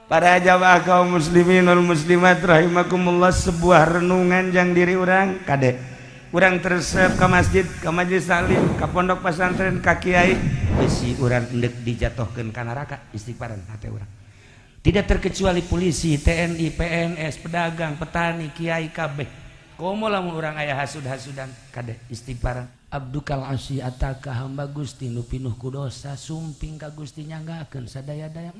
Para jamaah kaum muslimin wal muslimat rahimakumullah, sebuah renungan jang diri urang. Kade urang teresep ke masjid, ke majelis taklim, ke pondok pesantren, ka kiai, bisi urang endek dijatuhkeun ka neraka. Istighfaran hate urang. Tidak terkecuali polisi, TNI, PNS, pedagang, petani, kiai, kabeh. Komo lamun urang aya hasud-hasudan, kade istighfaran. Abdukal asi ataka, hamba Gusti nu pinuh ku dosa, sumping ka Gusti, nyanggakeun sadaya-daya.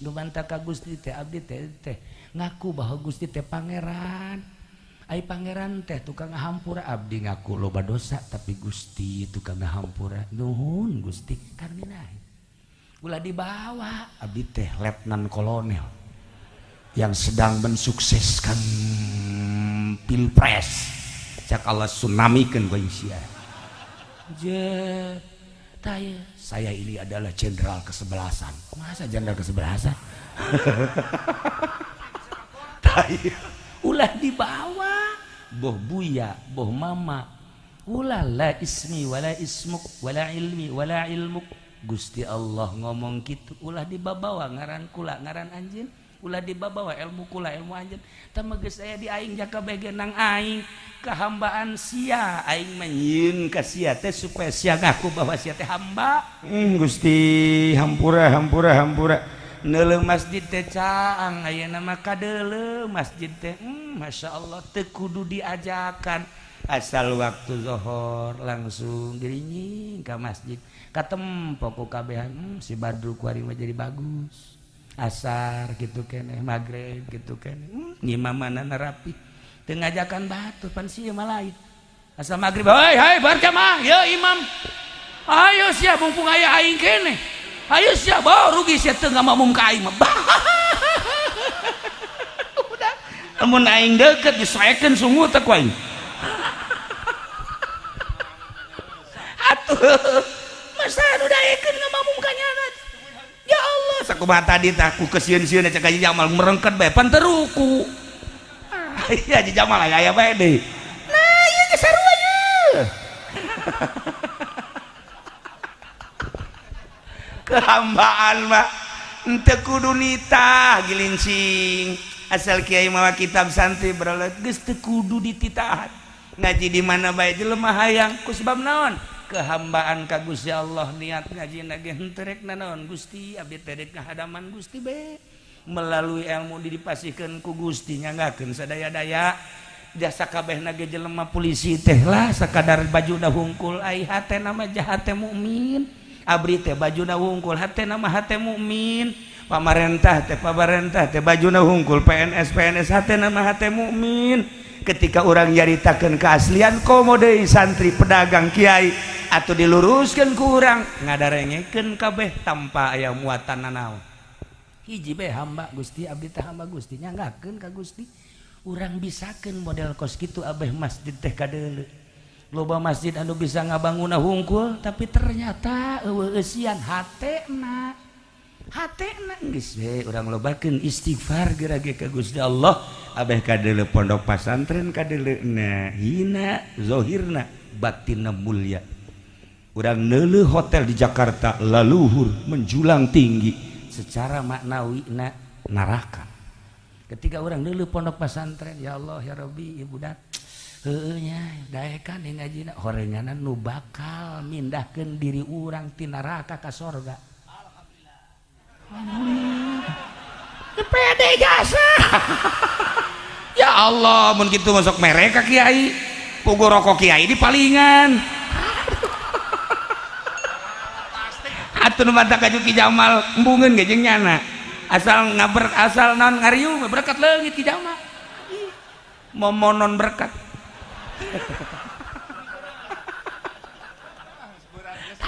Nu mantap ka Gusti teh abdi teh teh ngaku bahwa Gusti teh pangeran. Ai pangeran teh tukang ngahampura. Abdi ngaku loba dosa, tapi Gusti tukang ngahampura. Nuhun, Gusti, karmina. Ulah dibawa abdi teh letnan kolonel yang sedang mensukseskan pilpres, cak Allah tsunami-keun ku sia. Je taya, saya ini adalah jenderal kesebelasan. Masa jenderal kesebelasan? Taya, ulah dibawa boh buya boh mama, ulah. La ismi wala ismuk wala ilmi wala ilmuk. Gusti Allah ngomong gitu. Ulah dibawa ngaran kula, ngaran anjeun. Ulah dibawa ilmu kula, ilmu anjeun. Tah geus aya di aing jaka nang aing kehambaan sia, aing menyieun ka sia teh supaya sia ngaku bahwa sia teh hamba. Gusti, hampura, hampura, hampura. Neuleuh masjid teh caang ayeuna mah, kadeuleu masjid teh, Masya Allah, teu kudu diajakan, asal waktu zohor langsung gerinying ka masjid, katempo ku kabehan. Si Badru kuari mah jadi bagus. Asar gitu keneh, maghrib gitu keneh, ngimamana rapi, teu ngajakan batu pan sia mah lain. Asal maghrib, "Hei, hei, berjamaah ya imam, ayo sia, mumpung aya aing keneh, ayo sia, bawa rugi sia teu ngamakmum ka aing mah." Udah, lamun aing deket disoekeun sungut teh ku aing atuh. Masa anu daekeun ngamakmum ka nyana? Ya Allah, sakumaha tadi tah ku kesieun-sieun cek Haji Jamal merengket bae pan teruku. Ah, iya, Haji Jamal aya aya bae deui. Nah, ieu geus sarua ye. Kehambaan mah henteu kudu nitah gilincing, asal kiai mawa kitab, santri berolat, geus teu kudu dititahan. Ngaji di mana bae jelema hayang, ku sebab naon? Kehambaan ka Gusti Allah. Niat ngaji ge henteu rek nanaon, Gusti, abdi teh rek ngahadaman Gusti be melalui ilmu dipasihkeun ku Gusti, nyanggakeun sadaya-daya. Jasa kabehna ge jelema polisi teh lah sakadar bajuna hungkul, ai hatena mah hate mukmin. Abri teh bajuna hungkul, hatena mah hate mukmin. Pamarentah teh, pamarentah teh bajuna hungkul, PNS PNS, hatena mah hate mukmin. Ketika orang nyaritakeun keaslian, komo deui santri, pedagang, kiai, atau diluruskan ku urang, ngadarengekeun kabeh tanpa aya muatan nanaon. Hiji be, hamba Gusti, abdi teh hamba Gusti, nyanggakeun ka Gusti. Urang bisakeun model kos kitu abeh masjid teh kadeuleu. Loba masjid anu bisa ngabangunna hungkul, tapi ternyata eueuh eusian hatena. Hatena geus we urang lobakeun istighfar geura ge ka Gusti Allah. Abeh kadeuleu pondok pasantren kadeuleuna hina zohirna, batinna mulia. Urang neuleuh hotel di Jakarta laluhur menjulang tinggi, secara maknawi na neraka. Ketika orang neuleuh pondok pesantren, ya Allah ya Rabbi, ibu dat heueuh nya daekan ngajina, horenganan nu bakal mindahkeun diri urang ti neraka ka sorga. Alhamdulillah, pede jasa. Ya Allah, mun kitu masuk mereka kiai pugu rokok, kiai di palingan atuh. Nu mata kaju Ki Jamal embungeun ge jeung nyana, asal ngaber, asal naon ngariung berkat leungit. Ki Jamal momonon berkat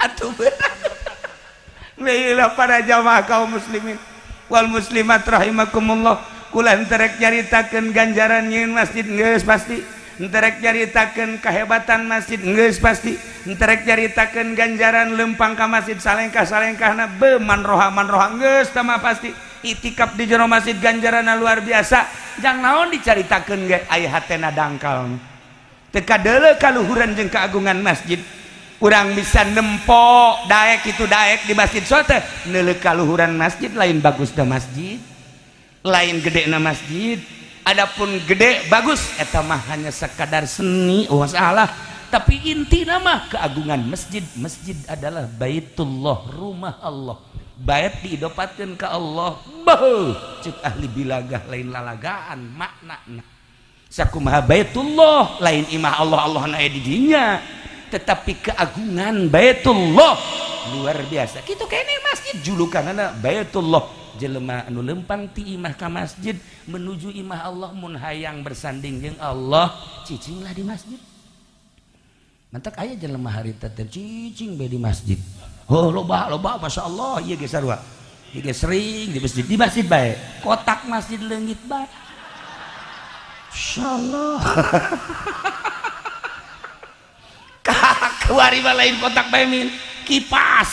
atuh berat. Baiklah, para jamaah kaum muslimin wal muslimat rahimakumullah, kula henteu rek nyaritakeun ganjaran nyieun masjid, geus pasti. Henteu rek nyaritakeun kehebatan masjid, geus pasti. Henteu rek nyaritakeun ganjaran lempang ka masjid salengkah-salengkahna be manroha manroha, geus tah mah pasti. Itikaf di jero masjid ganjaranna luar biasa. Jang naon dicaritakeun ge, aya hatena dangkal, teu kadeuleu kaluhuran jeung keagungan masjid. Urang bisa nempo daek itu daek di masjid sote neuleuh kaluhuran masjid lain bagus da masjid, lain gede na masjid. Adapun gede bagus eta mah hanya sekadar seni, oh masalah. Tapi inti nama keagungan masjid, masjid adalah baitullah, rumah Allah. Bait diidopatkeun ka Allah. Beuh, cek ahli bilagah lain lalagaan maknana. Sakumaha baitullah lain imah Allah, Allah na di dinya. Tetapi keagungan baitullah luar biasa. Kitu kene masjid julukanana baitullah. Jelema anu lempang ti imah ka masjid menuju imah Allah, mun hayang bersanding jeung Allah cicinglah di masjid. Mantak aya jelema harita teh cicing bae di masjid. Oh loba loba masyaallah ieu ge sarua. Ieu ge sering di masjid bae. Kotak masjid leungit bae. Insyaallah. Kakuari mah lain kotak bae min, kipas.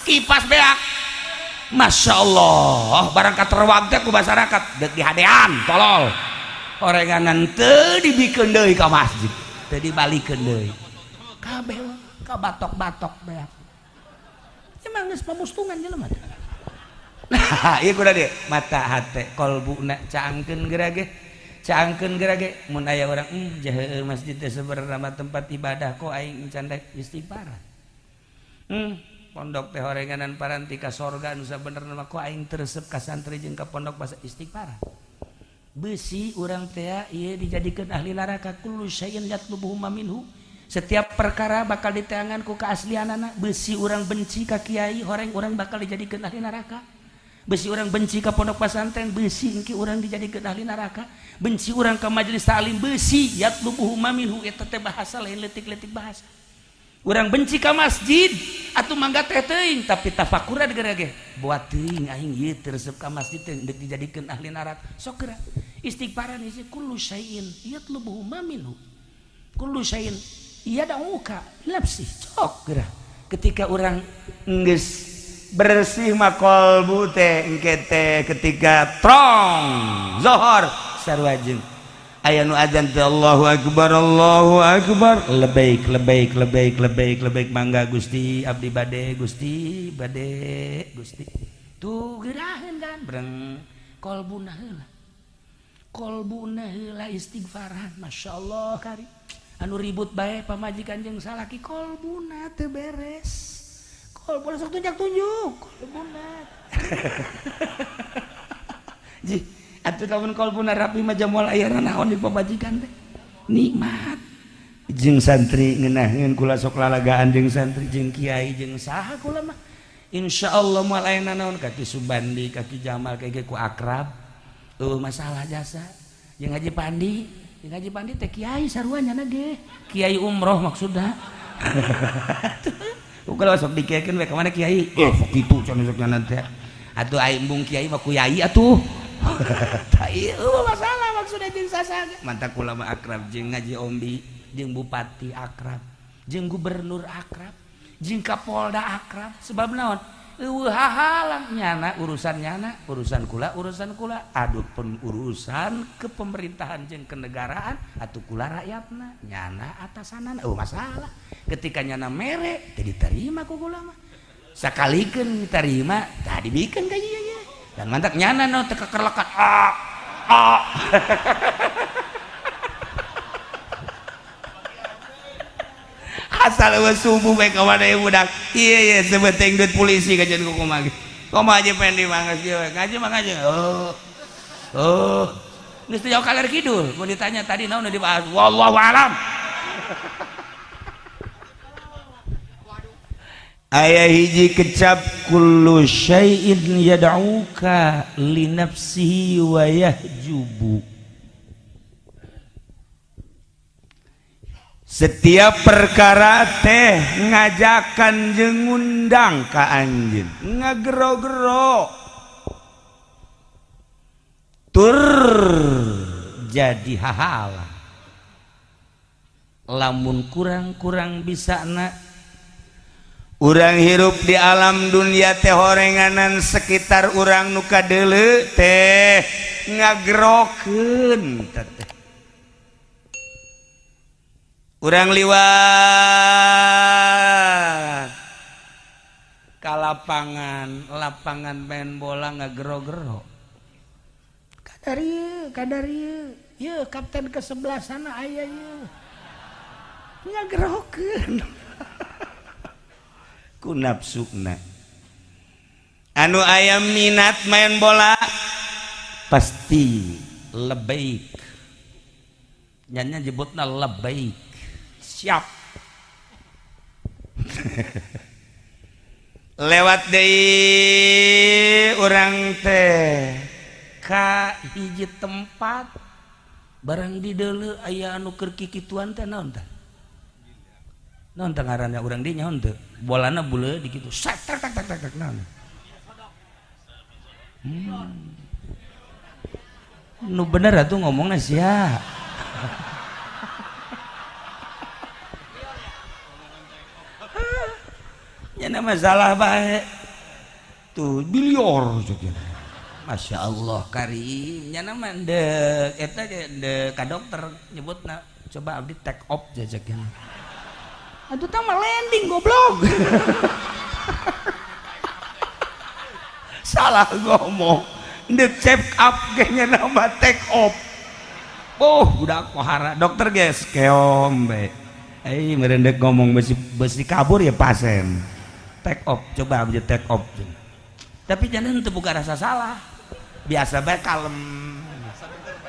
Kipas beak. Masya Allah, barang katerwag teh ku masyarakat dek dihadean tolol. Orenganan teu dibikeun deui ka masjid, teu dibalikeun deui. Kabeh ka batok-batok beak. Emang geus pamustungan jelema teh. Nah, ieu kudu dieu mata hate kolbuna caangkeun geura ge. Caangkeun geura ge mun aya urang jahe masjid teh sebenarna mah tempat ibadah kok aing can rek istighfar. Pondok teh horenganan paranti ka sorga nu sabenerna mah kok aing teu resep ka santri jeung ka pondok basa istighfar. Besi urang teh ieu dijadikeun ahli neraka kullu syai'in yatlubuhu ma minhu. Setiap perkara bakal diteangan ku keaslianana. Besi urang benci ka kiai horeng urang bakal dijadikeun ahli neraka. Besi urang benci ka pondok pesantren besi engke urang dijadikeun ahli neraka. Benci urang ka majelis taklim besi yatlubuhu ma minhu eta teh bahasa lain leutik-leutik bahasa. Urang benci ka masjid atuh mangga teh teuing tapi tafakuran geura ge buat teuing aing ieu teu resep ka masjid teh deuk dijadikeun ahli neraka. Sok geura istighfaran isi kullu syai'in yatlubuhu ma minhu. Kullu syai'in yad'uka nafsi sok geura. Ketika urang geus bersih mah kolbu teh engke teh ketika trong zohor sarua jeung aya nu adzan teh Allahu akbar Allahu akbar lebaik lebaik lebaik lebaik lebaik mangga Gusti abdi bade Gusti bade Gusti tuh geuraheun kan breng kolbuna heula kolbuna heula istighfaran masyaallah kari anu ribut bae pamajikan jeung salaki kolbuna teu beres kolbuna sok tunjuk-tunjuk kolbuna ji atuh lamun kolbuna rapi mah jamual aya naon di pamajikan teh nikmat jeung santri ngeunaheun kula sok lalagaan jeung santri jeung kiai jeung saha kula mah insyaallah moal aya nanaon ka Ki Subandi ka Ki Jamal ka ku akrab eueuh masalah jasa jeung Haji Pandi jeung Haji Pandi teh kiai sarua nya ge kiai umroh maksudna kula sok dikekeun we ka mana kiai sok kitu cenah sok nya teh atuh aing embung kiai mah ku yai atuh masalah maksudnya jeung sasaga mantap kula mah akrab jeung Ngaji Ombi jeung bupati akrab jeung gubernur akrab jeung kapolda akrab sebab naon eueuh hahalang nyana urusan nyana urusan kula aduh pun urusan kepemerintahan jeung kenegaraan atuh kula rakyatna nyana atasanana eueuh masalah ketika nyana mere teu diterima ku kula mah sakalikeun diterima tah dibikeun ka ieu nya dan mantak nyana no teu kekerlekan ah ah asal eueuh subuh bae ka mana ieu budak ieu ieu sebeteng duit polisi kajian ku kumaha kumaha aja pengen di manggas ieu ngaji mah ngaji oh oh geus teu jauh kaler kidul mun ditanya tadi naon nu dibahas wallahu alam. Aya hiji kecap kullu syai'in yad'uka li nafsihi wa yahjubu. Setiap perkara teh ngajakan jeung ngundang ka anjeun ngagero-gero tur jadi hahala lamun kurang-kurang bisa na urang hirup di alam dunia teh horenganan sekitar urang nu kadeuleu teh ngagerokeun teh. Urang liwat ka lapangan, lapangan main bola ngagero-gero. Kadar ieu, kadar ieu. Yeuh kapten ke sebelah sana aya ieu. Ngagerokeun. Ku nafsuna. Anu aya minat main bola pasti lebaik. Nya nyebutna lebaik. Siap. Lewat deui urang teh ka hiji tempat barang di deuleu aya anu keur kikituan teh naon teh? Naon teh ngaranna urang dieu nyaho teu? Bolana buleud di kitu. Sek tak tak tak tak naon? Nu bener atuh ngomongna sia. Nya masalah bae. Tuh bilior Masya Allah karim nya mah deuk eta ge deuk ka dokter nyebutna coba abdi take off jajaknya. Atuh tah mah landing goblok. Salah ngomong. Deuk check up ge nya nama take off. Oh, budak pohara dokter geus keom bae. Eh meureun deuk ngomong besi kabur ya pasien. Take off, coba abdi take off. Tapi jangan teu buka rasa salah. Biasa bae kalem.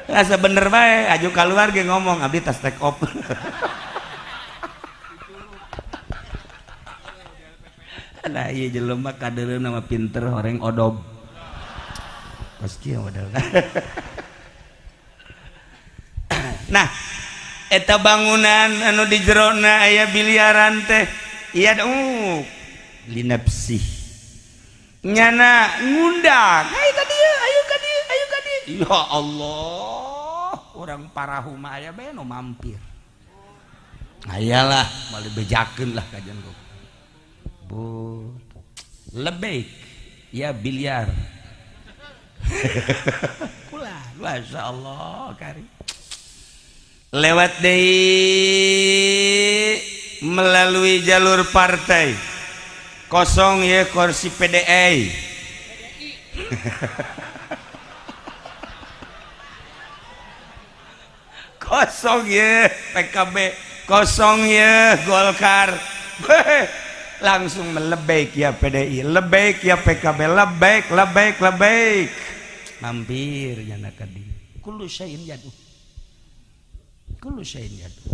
Rasa bener bae, aju keluar ge ngomong abdi tas take off. Nah ieu jelema kadeureun mah pinter horeng odob. Kos kieu modelna. Nah, eta bangunan anu di jerona aya biliaran teh. Iya linapsih. Nyana ngundang, ayo ka dieu, ayo ka dieu, ayo ka dieu. Ya Allah, urang parahu mah aya bae nu mampir. Ayalah, moal dibejakeun lah kajian gua. Bu, lebek ya biliar. Kula, Masya Allah, kari. Lewat deui melalui jalur partai. Kosong ya kursi PDI. Kosong ya PKB, kosong ya Golkar. Langsung melebek ya PDI, lebek ya PKB, lebek, lebek, lebek. Mampir nyana ka dieu. Kullu syai'in yadu. Kullu syai'in yadu.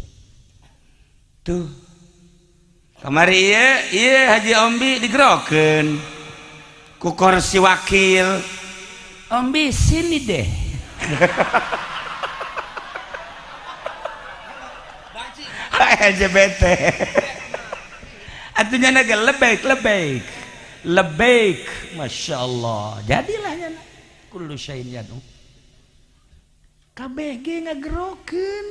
Tuh. Kamari ieu, ieu Haji Ombi digerokeun ku kursi wakil. Ombi sini deh. LGBT. Atunya naga lebek, lebek, lebek. Masya Allah. Jadilah nyana. Kullu syai'in yadu. KBG ngagerokeun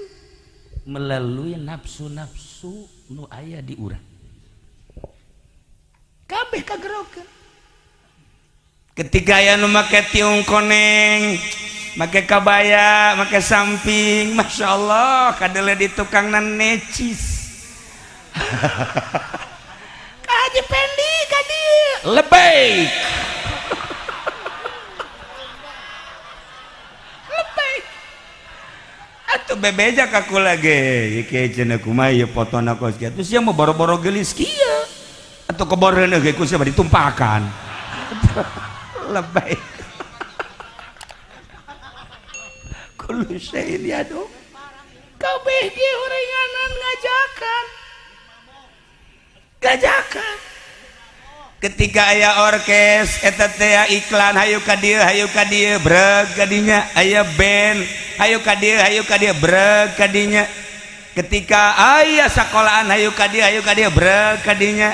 melalui nafsu-nafsu nu aya di urang. Kabeh kagerokeun. Ketika aya nu make tiung koneng, make kabaya, make samping, Masya Allah, kadele di tukangna necis. Ka Haji Pendi ka dieu, lebek. Lebek. Atuh bebeja ka kula ge, ieu kieu cenah kumaha ieu potona kos kieu. Terus sia mah boro-boro geulis kieu. Atau keboreun ge ku sia ditumpakan. Lebek. Kullu syai'in yadu. Kabeh ge horenganan ngajakan. Ngajakan. Ketika aya orkes eta teh iklan hayu ka dieu, hayu ka dieu, breg ka dinya, aya band, hayu ka dieu, hayu ka dieu, breg ka dinya. Ketika aya sakolahan hayu ka dieu, hayu ka dieu, breg ka dinya.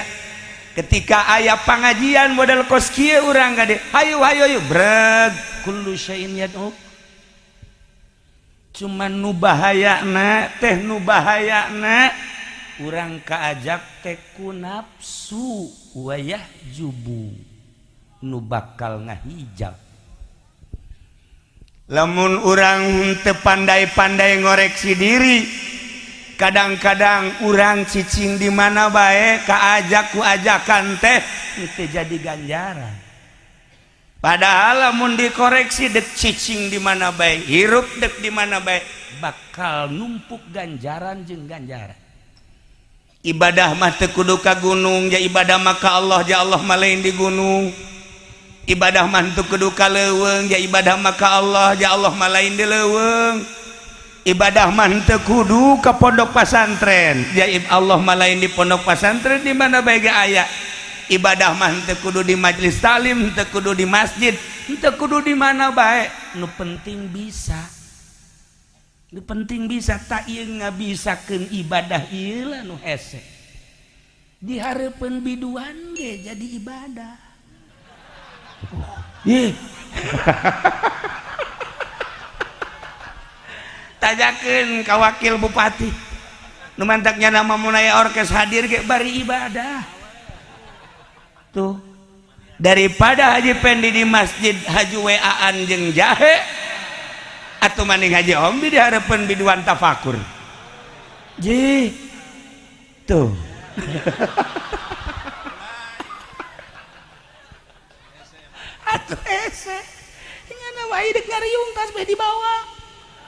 Ketika aya pangajian model kos kieu urang ka dieu, hayu hayu hayu breg. Kullu syai'in yad'u. Cuman nu bahayana teh nu bahayana urang kaajak teh ku nafsu wayah jubu nu bakal ngahijab. Lamun urang teu pandai-pandai ngoreksi diri, Kadang-kadang urang cicing di mana bae kaajak ku ajakan teh itu jadi ganjaran. Padahal lamun dikoreksi, dek cicing di mana bae, hirup dek di mana bae, bakal numpuk ganjaran jeung ganjaran. Ibadah mah teu kudu ka gunung ya, ibadah mah ka Allah ya, Allah mah lain di gunung. Ibadah mah teu kudu ka leuweung ya, ibadah mah ka Allah ya, Allah mah lain di leuweung. Ibadah mah teu kudu ka pondok pasantren ya, Allah mah lain di pondok pasantren, di mana bae ge aya. Ibadah mah teu kudu di majelis taklim, teu kudu di masjid, teu kudu di mana bae, nu penting bisa, nu penting bisa. Tak ieu ngabisakeun ibadah ieu lah nu hese. Di hareupeun biduan ge jadi ibadah. Ih. Tanyakeun ka wakil bupati nu mantaknya nama mun aya orkes hadir ge bari ibadah. Tuh, daripada Haji Pendi di masjid haju WA-an jeung jahe, atau maning Haji Ombi di hareupeun biduan tafakur. Ji tuh. Atuh hese nyana wae dek ngariung tas bae dibawa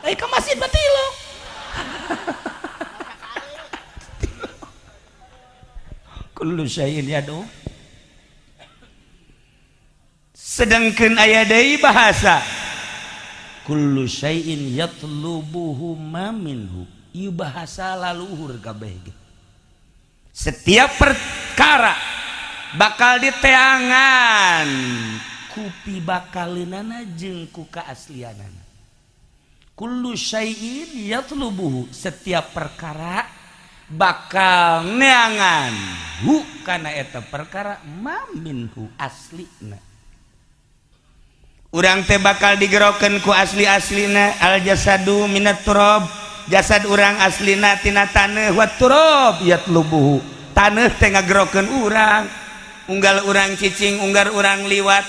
ai ka masjid batilok. Kullu syai'in yadu. Sedangkan aya deui bahasa kullu syai'in yatlubuhu ma minhu. Ieu bahasa laluhur kabeh ge. Setiap perkara bakal diteangan ku pibakaleunana jeung ku kaaslianana. Kullu syai'in yatlubuhu, setiap perkara bakal neangan hu kana eta perkara, ma minhu aslina. Urang teh bakal digerokeun ku asli-aslina. Al jasadu minat turab, jasad urang aslina tina taneuh, wa turab yatlubuhu, taneuh teh ngagerokeun urang. Unggal urang cicing, unggal urang liwat,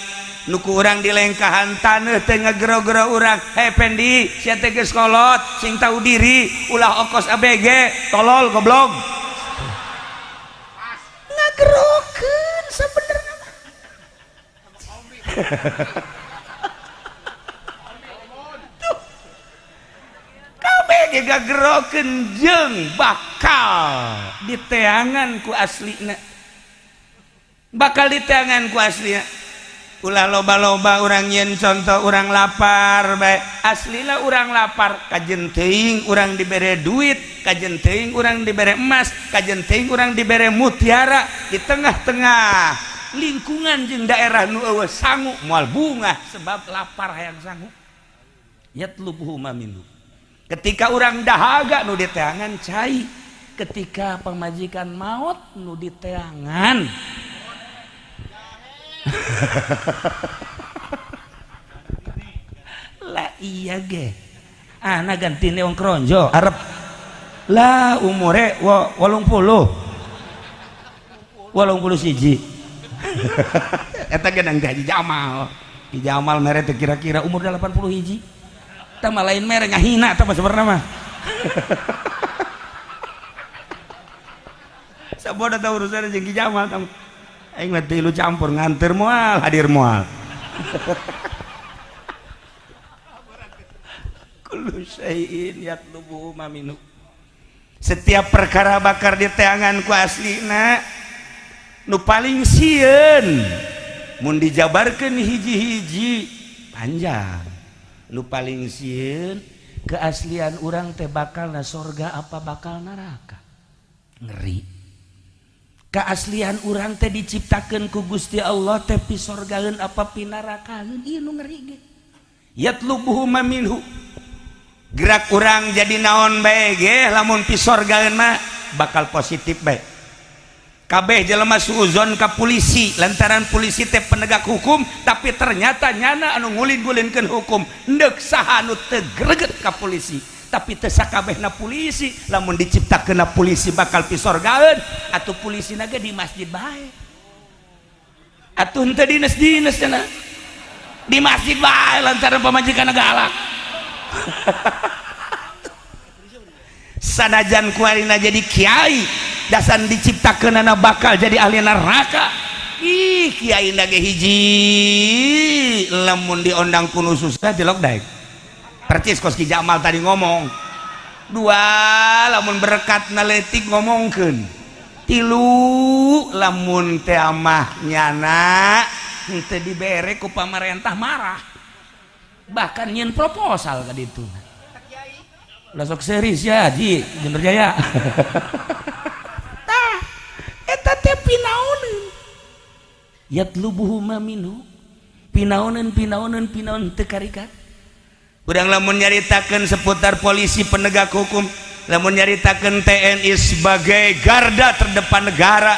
nuku urang dilengkahan, taneuh teh ngagero-gero urang. Hei Pendi, sia teh geus kolot, sing tahu diri, ulah okos ABG, tolol goblok. Ngagerokeun sebenarnya mah. Kabeh ngagerokeun jeung bakal diteangan ku aslina. Bakal diteangan ku aslina. Ulah loba-loba urang nyeun contoh urang lapar bae. Aslina urang lapar, kajen teuing urang dibere duit, kajen teuing urang dibere emas, kajen teuing urang dibere mutiara di tengah-tengah lingkungan jeung daerah nu eueuh sangu moal bungah sebab lapar hayang sangu. Yatlubuhu ma minhu. Ketika urang dahaga nu diteangan cai, ketika pamajikan maot nu diteangan. Lah iya ge, ana gantine wong kronjo arep lah umure 80 81. Eta ge nang Haji Jamal. Haji Jamal mere teh kira-kira umur 81. Tah mah lain mere ngahina tah mah sebenarnya mah. Sabodo tah urusan jeung Ki Jamal tah. Aing mah tilu campur nganter moal hadir moal. Kullu syai'in yatlubuhu ma minhu. Setiap perkara bakar diteangan ku aslina. Nu paling sieun mun dijabarkeun hiji-hiji panjang. Nu paling sieun keaslian urang teh bakal na sorga apa bakal neraka. Ngeri. Keaslian urang teh diciptakeun ku Gusti Allah teh pisorgaeun apa pinarakaeun, ieu nu ngeri ge. Yatlubuhu ma minhu. Gerak urang jadi naon bae ge lamun pisorgaeun mah bakal positif bae. Kabeh jelema suuzon ka polisi lantaran polisi teh penegak hukum, tapi ternyata nyana anu ngulin-ngulinkeun hukum. Endek saha anu teu greget ka polisi, tapi teu sakabehna polisi lamun diciptakeunna polisi bakal pisorgaeun atuh polisina ge di masjid bae. Atuh henteu dinas-dinas cenah. Di masjid bae lantaran pamajikanna galak. Sanajan kuarina jadi kiai, dasar diciptakeunana bakal jadi ahli neraka. Ih, kiai ge hiji lamun diondang ku nu susah tilok daek. Percis kos Ki Jamal tadi ngomong. Dua, lamun berkat na leutik ngomongkeun. Tilu, lamun teh amah nyana henteu dibere ku pamarentah marah. Bahkan nyieun proposal ka ditu. Ulah sok seris ya, Ji, Bener Jaya. Tah, eta teh pinaoneun. Yatlubuhu ma minhu. Pinaoneun pinaoneun pinaon teu karikat. Urang lamun nyaritakeun seputar polisi penegak hukum, lamun nyaritakeun TNI sebagai garda terdepan negara,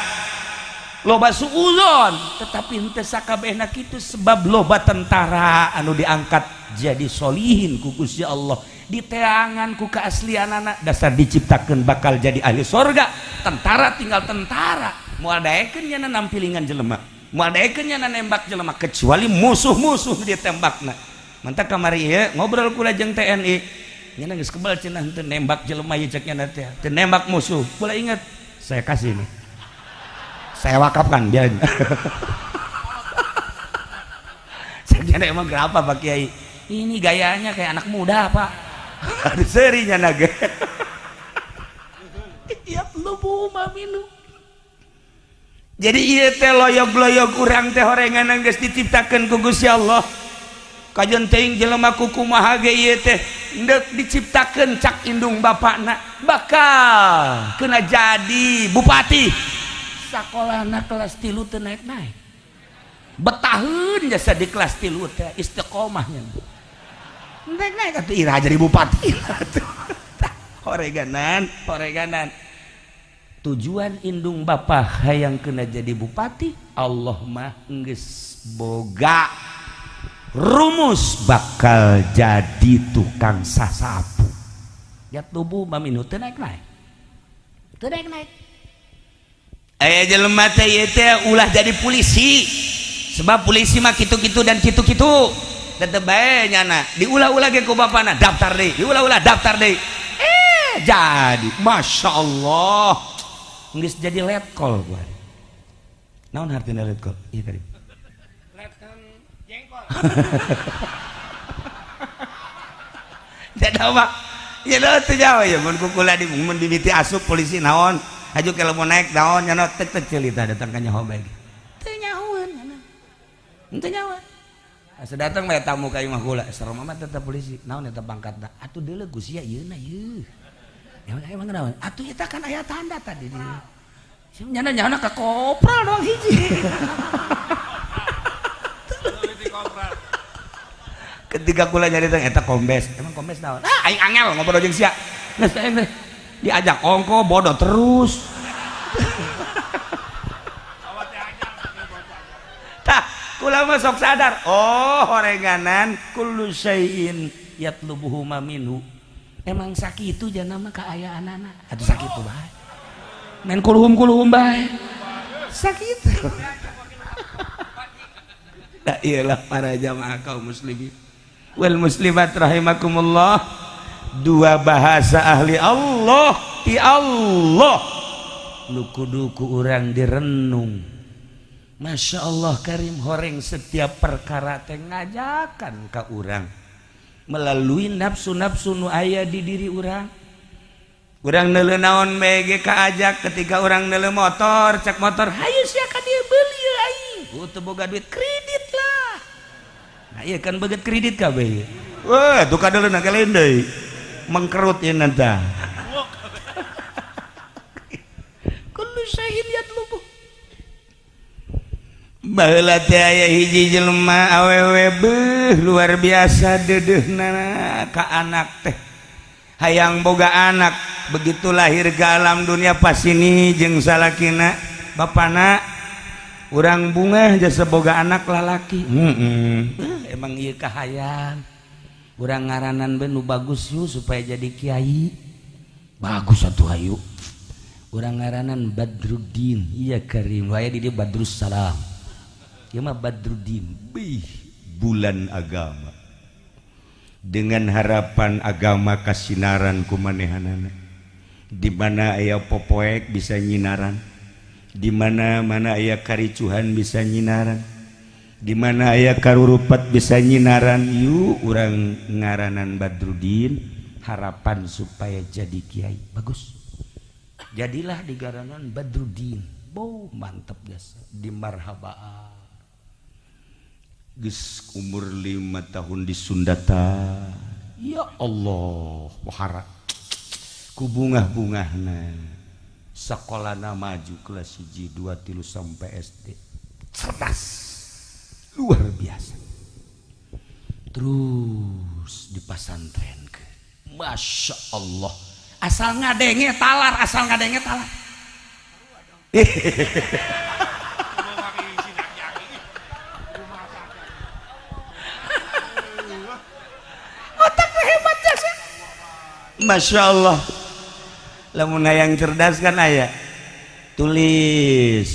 loba suuzon, tetapi henteu sakabehna kitu sebab loba tentara anu diangkat jadi solihin ku Gusti Allah, diteangan ku keaslianana, dasar diciptakeun bakal jadi ahli sorga. Tentara tinggal tentara, moal daekeun nyana nampilingan jelema, moal daekeun nyana nembak jelema kecuali musuh-musuh ditembakna. Mantak kamari ieu ngobrol kula jeung TNI, nyana geus kebal cenah henteu nembak jelema ieu cek nyana teh, teu nembak musuh. Kula ingat, saya kasih nih, saya wakafkan biar. Saya emang kenapa Pak Kiai? Ini gayanya kayak anak muda, Pak. Aduh, serinya naga. Tiap lubu maminu. Jadi ieu teh loyog-loyog urang teh horengan geus diciptakeun ku Gusti Allah. Kajen teuing jelema kumaha ge ieu teh endek diciptakeun cak indung bapakna bakal kena jadi bupati. Sakolahna kelas 3 teu naik-naik. Betaheun jasa di kelas 3 teh istiqomahnya. Naik-naik atuh ira jadi bupati. Horeganan, horeganan. Tujuan indung bapa hayang kena jadi bupati, Allah mah geus boga rumus bakal jadi tukang sasapu. Ya tubuh maminu teu naik-naik. Teu naik-naik. Aya jelema teh ieu teh ulah jadi polisi. Sebab polisi mah kitu-kitu dan kitu-kitu. Tetep bae nyana, diulah-ulah ge ku bapana, daftar deui, diulah-ulah daftar deui. Jadi Masya Allah geus jadi letkol gua. Naon artina letkol? Iya tadi. Jengkol. Jadi apa? Ya teu jauh ya mun kukula di mun bibiti asup polisi naon? Haju kalau mau naik naon nyana tek tek celita datang ka nyaho bae. Teu nyahoeun nyana. Teu nyahoeun. Asa datang bae tamu ka imah kula, serem amat tetep polisi. Naon eta pangkatna? Atuh deuleu Gusti ieu na ieu. Emang emang naon? Atuh eta kan aya tanda tadi di. Nyana nyana ka kopral doang hiji. Ketika kula nyarita eta kombes, emang kombes naon? Ah, aing angel ngobrol jeung sia. Geus aing teh diajak ongko bodoh terus. Tah, kula mah sok sadar. Oh, horenganan kullu syai'in yatlubuhu ma minhu. Emang sakitu jana mah kaayaanana. Atuh sakitu bae. Main kuluhum-kuluhum bae. Sakitu. Nah, iyalah para jamaah kaum muslimin wal muslimat rahimakumullah. Dua bahasa ahli Allah ti Allah nu kudu ku urang direnung. Masya Allah karim, horeng setiap perkara teh ngajakan ka urang melalui nafsu-nafsu nu aya di diri urang. Urang neuleuh naon bae ge kaajak. Ketika urang neuleuh motor, cek motor, hayu sia ka dieu beuli aing. Ku teu boga duit, kredit lah. Nah iya kan beget kredit kabeh. Wah, tuh kadeuleuna kalian deui. Mengkerut ieu tah. Kullu syai'in yatlubu. Baheula teh aya hiji jelema awewe beuh luar biasa deudeuhna ka anak teh. Hayang boga anak, begitu lahir ke alam dunia pas ini jeung salakina, bapana urang bungah jasa boga anak lalaki. Emang ieu kahayang. Urang ngaranan nu bagus yuk supaya jadi kiai. Bagus atuh hayu. Urang ngaranan Badruddin. Iya karim, aya di dieu Badrus Salam. Ieu mah Badruddin. Bih, bulan agama. Dengan harapan agama kasinaran ku manehanana. Di mana aya popoek bisa nyinaran, di mana mana aya karicuhan bisa nyinaran, di mana aya karurupat bisa nyinaran. Yuk urang ngaranan Badrudin, harapan supaya jadi kiai bagus. Jadilah digaranan Badrudin. Boh, mantap jasa di marhabaan. Geus umur 5 tahun di Sundata. Ya Allah, wahara ku bungah-bungahna. Sekolahna maju kelas 1, 2, 3 sampai SD. Cerdas. Luar biasa. Terus dipasantrenkeun. Masya Allah. Asal ngadenge talar, asal ngadenge talar. Otaknya hebat jasa. Masya Allah. Lamun hayang cerdas kan aya tulis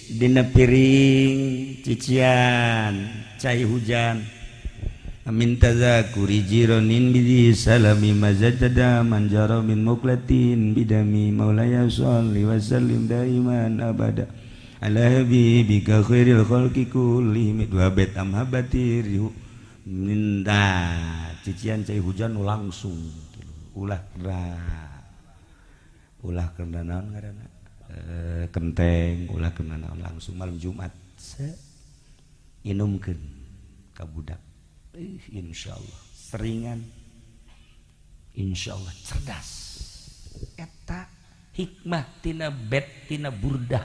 dina piring cician cai hujan amin tazakuri jironin bidi salami mazajada manjara min muklatin bidami maulaya sholli wa sallim daiman abada ala habibika khairil khalqi kullihim dua bet amhabati rihu minta cician cai hujan langsung ulah ulah kena naon ngaranna kenteng ulah kena naon langsung malam Jumat se inumkeun ka budak. Insyaallah seringan, insyaallah cerdas. Eta hikmah tina bet tina burdah.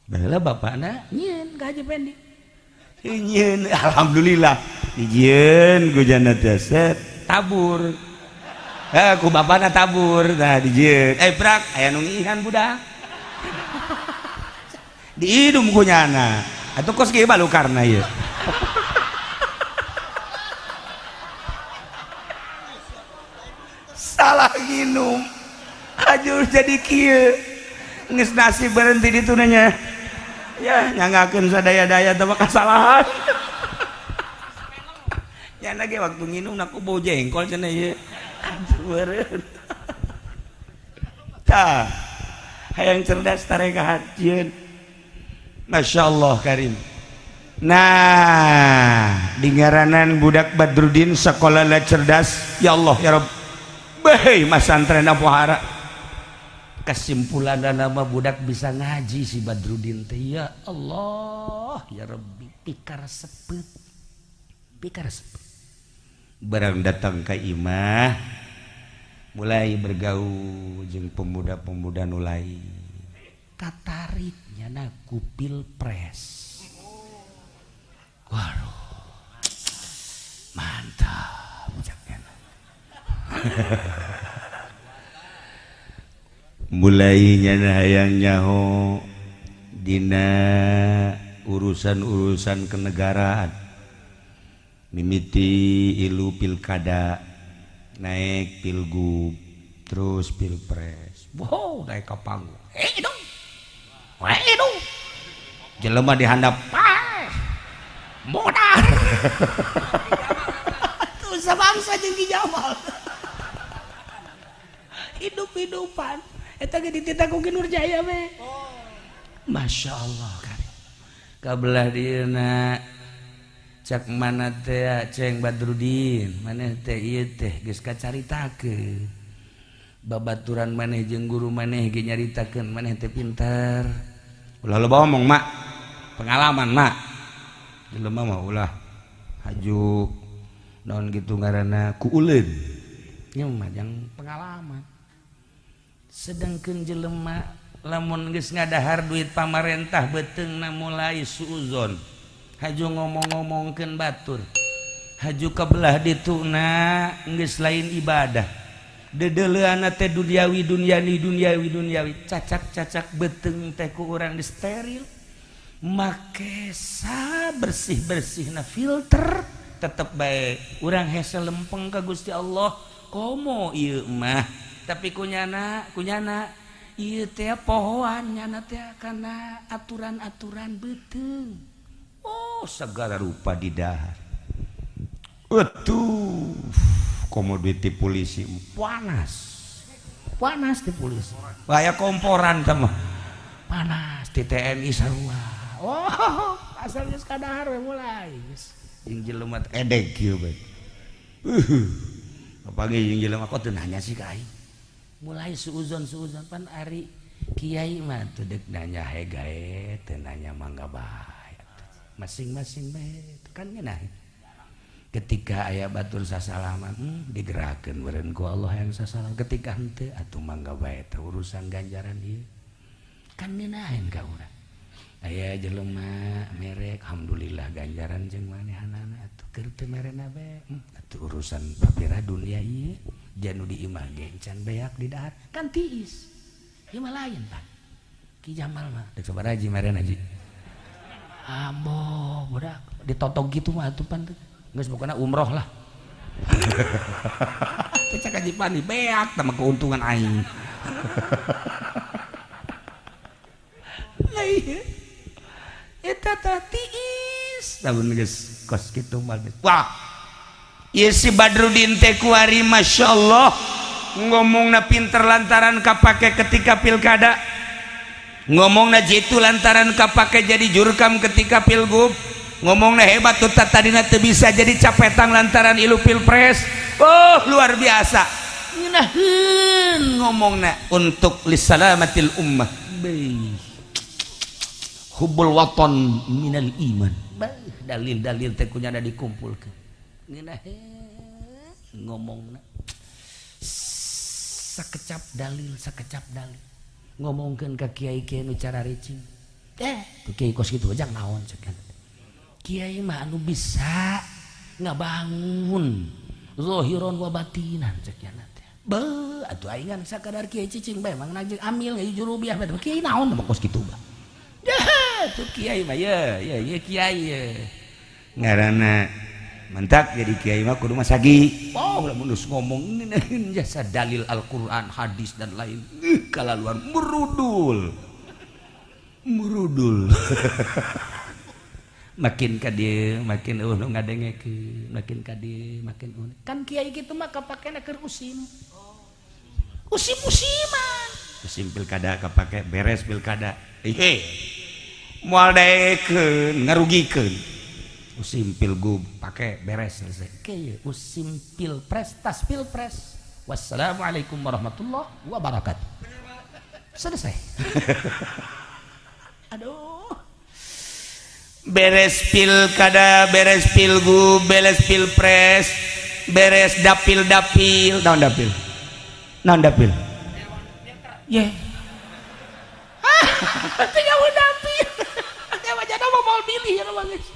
Baheula bapakna nyieun ka Haji Pendi. Nyieun alhamdulillah dijieun ku jana teh set tabur. Ku bapakna tabur nah dijieun. Prak aya nu ngiihan budak. Diidum ku nyana. Atuh kos kieu balukarna ieu. Salah nginum. Ajur jadi kieu. Geus nasib berhenti ditu nya. Ya nyangakeun sadaya-daya teh kasalahan. Nyana ge waktu nginum aku bau jengkol cenah ieu. Tah, hayang cerdas tarekat jieun. Masya Allah karim. Nah, di ngaranan budak Badrudin sekolah cerdas. Ya Allah ya Rabb. Behei masantren apohara. Kesimpulan nama budak bisa ngaji si Badrudin teh. Ya Allah ya Rabbi, pikar sepet. Pikar sepet. Barang datang ke imah mulai bergaul jeung pemuda-pemuda nu lain katariknya na ku pilpres. Waduh, mantap ucapnya. Mulai nyana hayang nyaho dina urusan-urusan kenegaraan, mimiti ilu pilkada, naik pilgub, terus pilpres. Wow, naik ke panggung. Hei dong, hei dong, jelema dihandap, modal. Tuh sabangsa jeung Ki Jamal. Hidup-hidupan. Eta ge dititah ku Ki Nurjaya we. Masya Allah karim. Kabelah dieuna cak mana teh Ceng Badrudin, maneh teh ieu teh geus kacaritakeun. Babaturan maneh jeung guru maneh ge nyaritakeun maneh teh pintar. Ulah loba omong mak, pengalaman mak. Jelema mah ulah haju naon gitu ngaranna ku uleun. Nya mah jang pengalaman. Sedangkeun jelema lamun geus ngadahar duit pamarentah beuteungna mulai suuzon. Haju ngomong-ngomongkeun batur. Haju kabelah dituna geus lain ibadah. Dedeleuana teh duniawi duniani duniawi duniawi, cacak-cacak beuteung teh ku urang disteril. Make sa bersih-bersihna filter tetep bae urang hese lempeng ka Gusti Allah. Komo ieu mah, tapi kunyana kunyana ieu teh pohoan nyana teh kana aturan-aturan beuteung. Oh, segala rupa didahar. Atuh, komo duit ti polisi panas. Panas di polisi. Aya komporan teh mah. Panas di TNI sarua. Oh, asal geus kadahar we mulai geus. Jeung jelema teh edeg kieu bae. Kapanggih jeung jelema kok teu nanya sih ka aing. Mulai suuzon-suuzon pan ari kiai mah teu deuk nanya hegae, teu nanya mangga bae. Masing-masing bae kan ngeunah. Ketika aya batur sasalaman digerakkeun meureun ku Allah yang sasalam. Ketika henteu atuh mangga bae teh urusan ganjaran ieu. Kan ngeunaheun ka urang. Aya jelema merek alhamdulillah ganjaran jeung manehanana atuh keur teu merena bae. Atuh urusan papira dunia ieu janu di imah ge can beak di dahar kan tiis. Ieu mah lain pan. Ki Jamal mah dek sabaraha haji merena haji. Ambo budak ditotog kitu mah atuh pan teh. Geus pokona umroh lah. Teu cak haji pani beak tah keuntungan aing. Lah ieu eta tah tiis lamun geus kos kitu mah. Wah. Ieu si Badrudin teh kuari masyaallah ngomongna pinter lantaran kapake ketika pilkada. Ngomongna jitu lantaran kapake jadi jurkam ketika pilgub. Ngomongna hebat tuh tadina teu bisa jadi capetang lantaran ilu pilpres. Oh luar biasa ngeunaheun ngomongna untuk lisalamatil ummah. Beuh. Hubbul waton minal iman. Beuh, dalil-dalil teh kunyana dikumpulkeun. Ngeunaheun ngomongna sakecap dalil sakecap dalil. Ngomongkeun ka kiai-kiai nu cara ricing. Tuh kiai kos kitu aja naon cek. Kiai mah anu bisa ngabangun zahiron wa batinan cek nya teh. Beuh atuh aing sakadar kiai cicing bae mang najeng amil jurubiah bae kiai naon mah kos kitu bah. Dah tuh kiai mah ye ye ye kiai ye. Ngaranna mentak jadi kiai mah kudu masagi. Oh lamun geus ngomong ngeunaheun jasa dalil Al-Qur'an, hadis dan lain. Kalaluan merudul. Merudul. Makin ka dieu makin eueuh nu ngadengekeun, makin ka dieu makin eueuh. Kan kiai kitu mah kapakena keur usim. Usim-usiman. Usim pilkada kapake beres pilkada. Ih. Moal daekeun ngarugikeun. Usim pilgub pake beres selesai. Kieu usim pilpres tas pilpres. Wassalamualaikum warahmatullahi wabarakatuh. Selesai. Aduh. Beres pilkada, beres pilgub, beres pilpres, beres dapil-dapil. Naon dapil? Naon dapil? Ye. Ah, teu nyaho dapil. Teh wajana mah moal milih ya mah geus.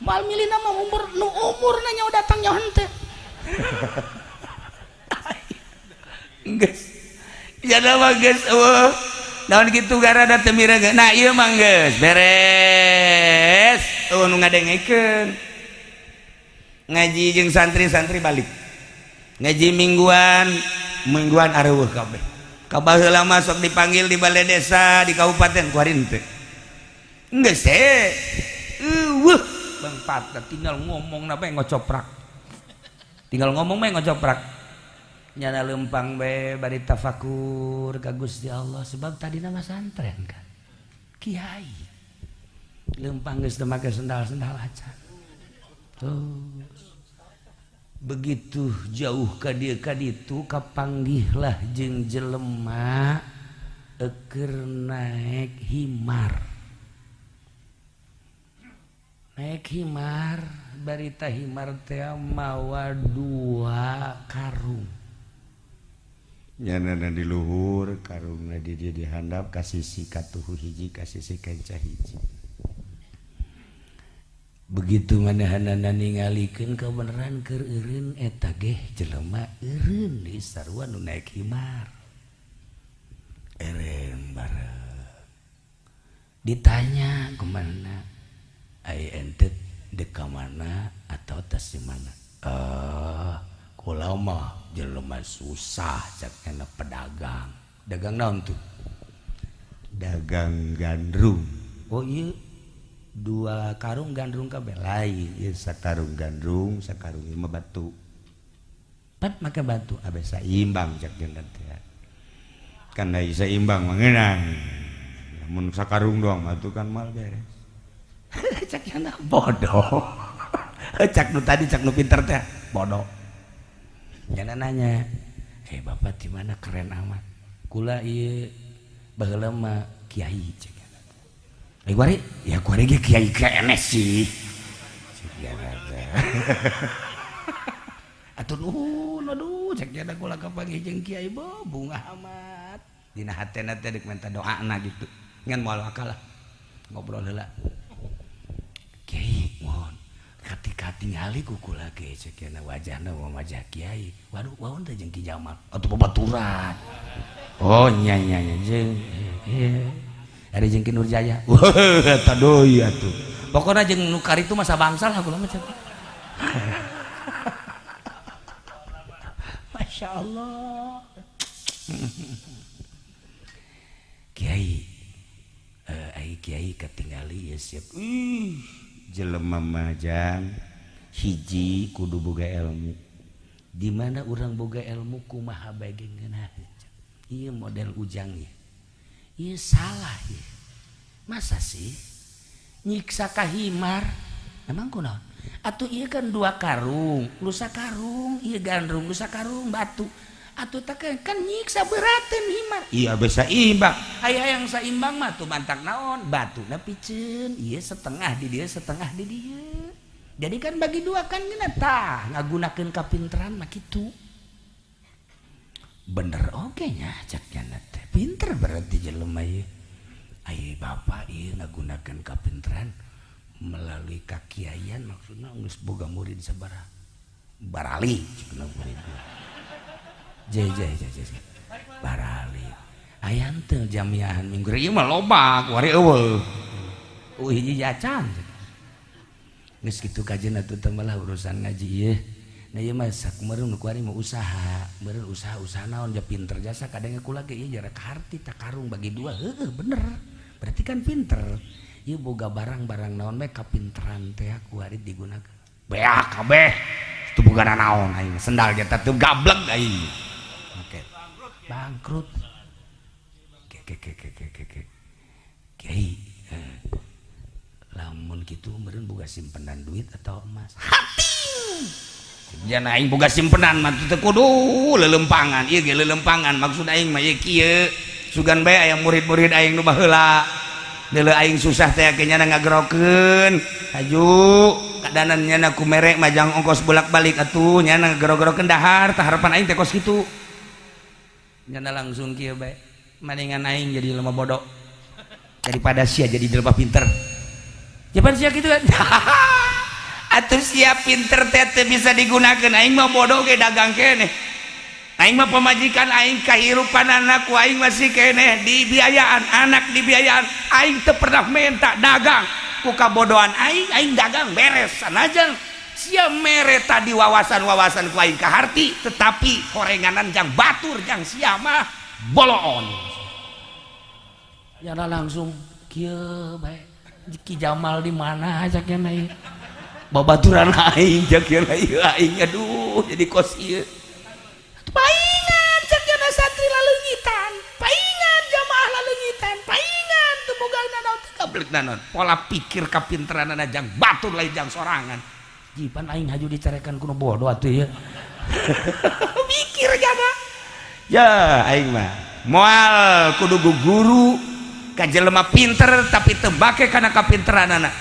Moal milih na mah umur nu umurna nyaho datang nyaho henteu. Geus. Jana mah geus eueuh. Naon kitu garada teu miregeun. Nah ieu mah geus beres. Eueuh nu ngadengekeun. Ngaji jeung santri-santri balik. Ngaji mingguan, mingguan areueuh kabeh. Ka baheula mah sok dipanggil di balai desa, di kabupaten kuari henteu. Geus teh. Eueuh Bang Pata tinggal ngomong bae ngocoprak. Tinggal ngomong bae ngocoprak. Nyana lempang bae bari tafakur ka Gusti Allah sebab tadi nama santren kan. Kiai. Lempang geus teu make sendal-sendal acan. Terus begitu jauh ka dieu ka ditu kapanggihlah jeung jelema keur naek himar. Naek himar barita himar teh mawa dua karung. Nyanana di luhur karungna di dieu dihandap ka sisi katuhu hiji ka sisi kenca hiji. Begitu manehanana ningalikeun kabeneran keur eureun eta geh jelema eureun di sarua nu naek himar. Eureun bareng. Ditanya kemana? Ai ente dek ka mana atau tas di mana? Kula mah jelema susah cak enak pedagang. Dagang naon tuh? Dagang gandrung. Oh iya, dua karung gandrung kabeh lain. Ieu sakarung gandrung, sakarung ieu mah batu. Pat make batu abe saimbang cak jeung teh. Kan da seimbang mah ngeunah. Mun sakarung doang mah tuh kan mal beres. Cak yana bodoh. Cak nu tadi, cak nu pinter teh bodoh. Jana nanya, "Eh, bapak di mana keren amat?" "Kula ieu baheula mah kiai," cek yana. "Eh, kuari?" "Ya kuari ge kiai keneh sih." Cek yana teh. "Atuh nuhun, aduh," cek yana, "kula kapanggih jeung kiai bungah amat." Dina hatena teh deuk minta doana gitu. Ngan moal akal lah. Ngobrol heula. "Kiai, mohon ketika tingali ku kula ge," cek yana, "wajahna wajah kiai." "Waduh, waun teh jeung Ki Jamal atuh babaturan." "Oh, nya nya nya, jeung ieu ari jeung Ki Nurjaya." Wah, eta deui atuh. Pokona jeung nu karitu mah sabangsa lah kula mah, cek. Masya Allah. "Kiai, ai kiai katingali ya siap." Ih, jelema mah jang hiji kudu boga ilmu. Di mana urang boga ilmu kumaha bae ge ngeunah. Ieu model ujang ieu. Ieu salah ieu. Masa sih nyiksa ka himar? Emang kunaon? Atuh ieu kan dua karung, lu sakarung, ieu gandrung, lu sakarung batu. Atuh tak kan nyiksa berateun himar. Iya bisa imbang. Aya yang saimbang mah tuh mantak naon? Batuna piceun, ieu setengah di dieu, setengah di dieu. Jadi kan bagi dua kan geuna tah ngagunakeun kapinteran mah kitu. Bener oge nya cak nyana teh. Pinter berarti jelema ieu. Ai bapak ieu ngagunakeun kapinteran melalui kakiaian, maksudna geus boga murid sabaraha? Barali cenah murid. Jeh jeh jeh jeh. Barali. Aya teu jamiahan minggu ieu mah loba kuari eueuh. Eueuh hiji acan. Geus kitu kajeun atuh teh malah urusan ngaji ieu. Nah ieu mah sakumaha nu kuari mah usaha, meureun usaha-usaha naon ja pinter jasa kadang kula ge ieu jarak harti tak karung bagi dua, heueuh bener. Berarti kan pinter. Ieu boga barang-barang naon we kapinteran teh kuari digunakeun. Beak kabeh. Teu boga naon aing, sendal ge teh gablek aing. Oke. Bangkrut. Ke ke ke ke ke ke. Kiai, lamun kitu meureun boga simpenan duit atau emas. Hati. Jangan aing boga simpenan mah teu kudu lelempangan. Ieu ge lelempangan maksud aing mah ieu kieu. Sugan bae aya murid-murid aing nu baheula. Deuleu aing susah teh ke nyana ngagerokeun. Haju kadanan nyana ku merek majang ongkos bolak-balik atuh nyana ngagero-gerokeun dahar tah harapan aing teh kos kitu. Nyana langsung kieu bae. Mendingan aing jadi lemah bodoh daripada sia jadi jelema pinter. Japan sia kitu kan. Atuh sia pinter teh teu bisa digunakeun, aing mah bodoh ge dagang keneh. Aing mah pamajikan aing kahirupan anak ku aing masih keneh dibiayaan, anak dibiayaan. Aing teu pernah minta dagang. Ku kabodohan aing, aing dagang beres sanajan sia mere tadi wawasan-wawasan ku aing kaharti, tetapi horenganan jang batur jang sia mah boloon. Nyana langsung kieu bae. Ki Jamal di mana cak nya ieu? Babaturan aing cak nya ieu aing aduh jadi kos ieu. Paingan cak nya santri laleungitan, paingan jamaah laleungitan, paingan teu boga nanaon teu gablek naon. Pola pikir kapinteranana jang batur lain jang sorangan. Jipan aing haju dicarekan ku nu bodoh atuh ieu. Mikir jana. Ya aing mah moal kudu guru ka jelema pinter tapi teu bake kana kapinteranana.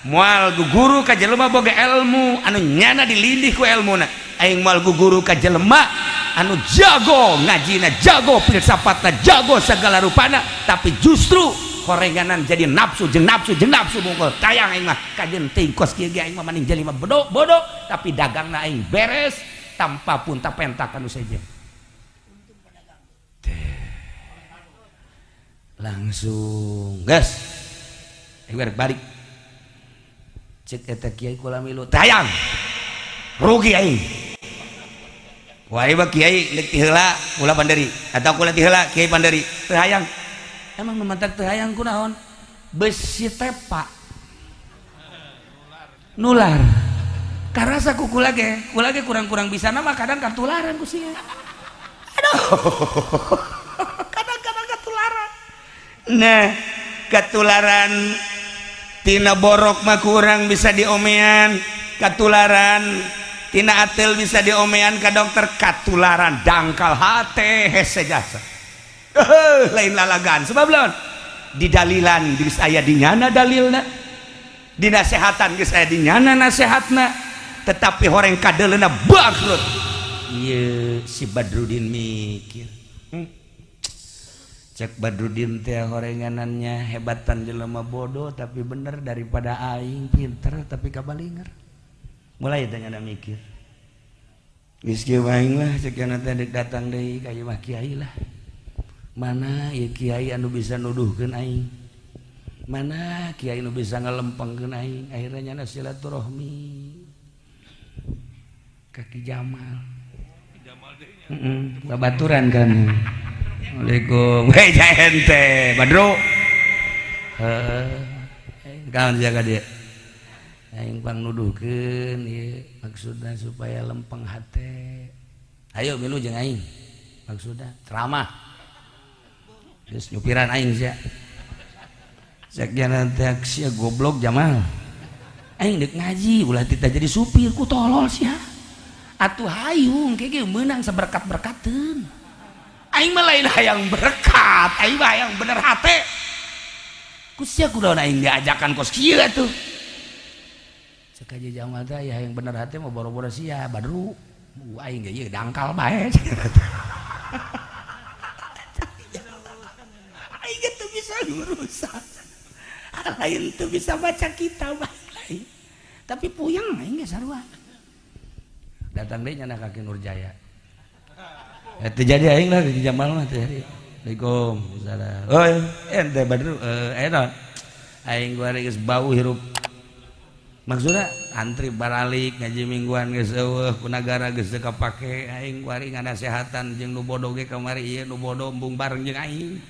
Moal guru ka jelema boga ilmu anu nyana dilindih ku ilmuna. Aing moal guru ka jelema anu jago ngajina, jago filsafatna, jago segala rupana, tapi justru horenganan jadi nafsu jeung nafsu jeung nafsu bungkul. Tayang aing mah kajeun teuing kos kieu ge aing mah mending jelema bodoh bodoh tapi dagangna aing beres tanpa pun tapenta kanu sejen. Langsung gas aing balik cek eta kiai kula milu tayang rugi aing. Wah ieu kiai deuk ti heula kula panderi atau kula ti heula kiai panderi teu hayang. Emang nu mantak teu hayang kunaon? Besi tepa nular karasa ku kula ge kurang-kurang bisa nama kadang katularan ku sia. Aduh. Kadang Nah, katularan tina borok mah kurang bisa diomean, katularan tina atel bisa diomean ka dokter, katularan dangkal hate hese jasa. Lain lalagan sebab lawan didalilan geus aya di nyana dalilna, dinasehatan geus aya di nyana nasehatna, tetapi horeng kadeleuna bangkrut. Ieu si Badrudin mikir. Cek Badrudin teh horenganannya hebatan jelema bodoh tapi bener daripada aing pinter tapi kabalinger. Mulai teh nyana mikir. Geus kieu aing lah cek nya teh deuk datang deui ka ieu mah kiai lah. Mana ieu kiai anu bisa nuduhkeun aing? Mana kiai anu bisa ngalempengkeun aing? Akhirnya nyana silaturahmi ka Ki Jamal. Heeh, babaturan kan. Assalamualaikum. Hei ente, Badru. Heeh. Kaon jaga dia. Aing pang nuduhkeun ieu maksudna supaya lempeng hate. Ayo milu jeung aing. Maksudna ceramah. Geus nyupiran aing sia. Cek jalan teh sia goblok Jamal. Aing deuk ngaji ulah tita jadi supir ku tolol sia. Atuh hayung ke meunang saberkat-berkateun. Aing mah lain hayang berkat, aing mah hayang bener hate. Ku sia kudu aing diajakan kos kieu atuh. Cek aja Jamal teh ya hayang bener hate mah boro-boro sia Badru. Aing ge ieu dangkal bae. Aing ge teu bisa ngurusan. Lain teu bisa baca kitab lain. Tapi puyeng aing ge sarua. Datang deui nyana ka Ki Nurjaya. Teu jadi aing lah Ki Jamal mah teu jadi. Assalamualaikum. Salam. Oh, ente Badru naon? Aing gua geus bau hirup. Maksudna antri baralik ngaji mingguan geus eueuh ku nagara geus teu kapake aing kuari nganasehatan jeung nu bodoh ge kamari ieu nu bodoh embung bareng jeung aing.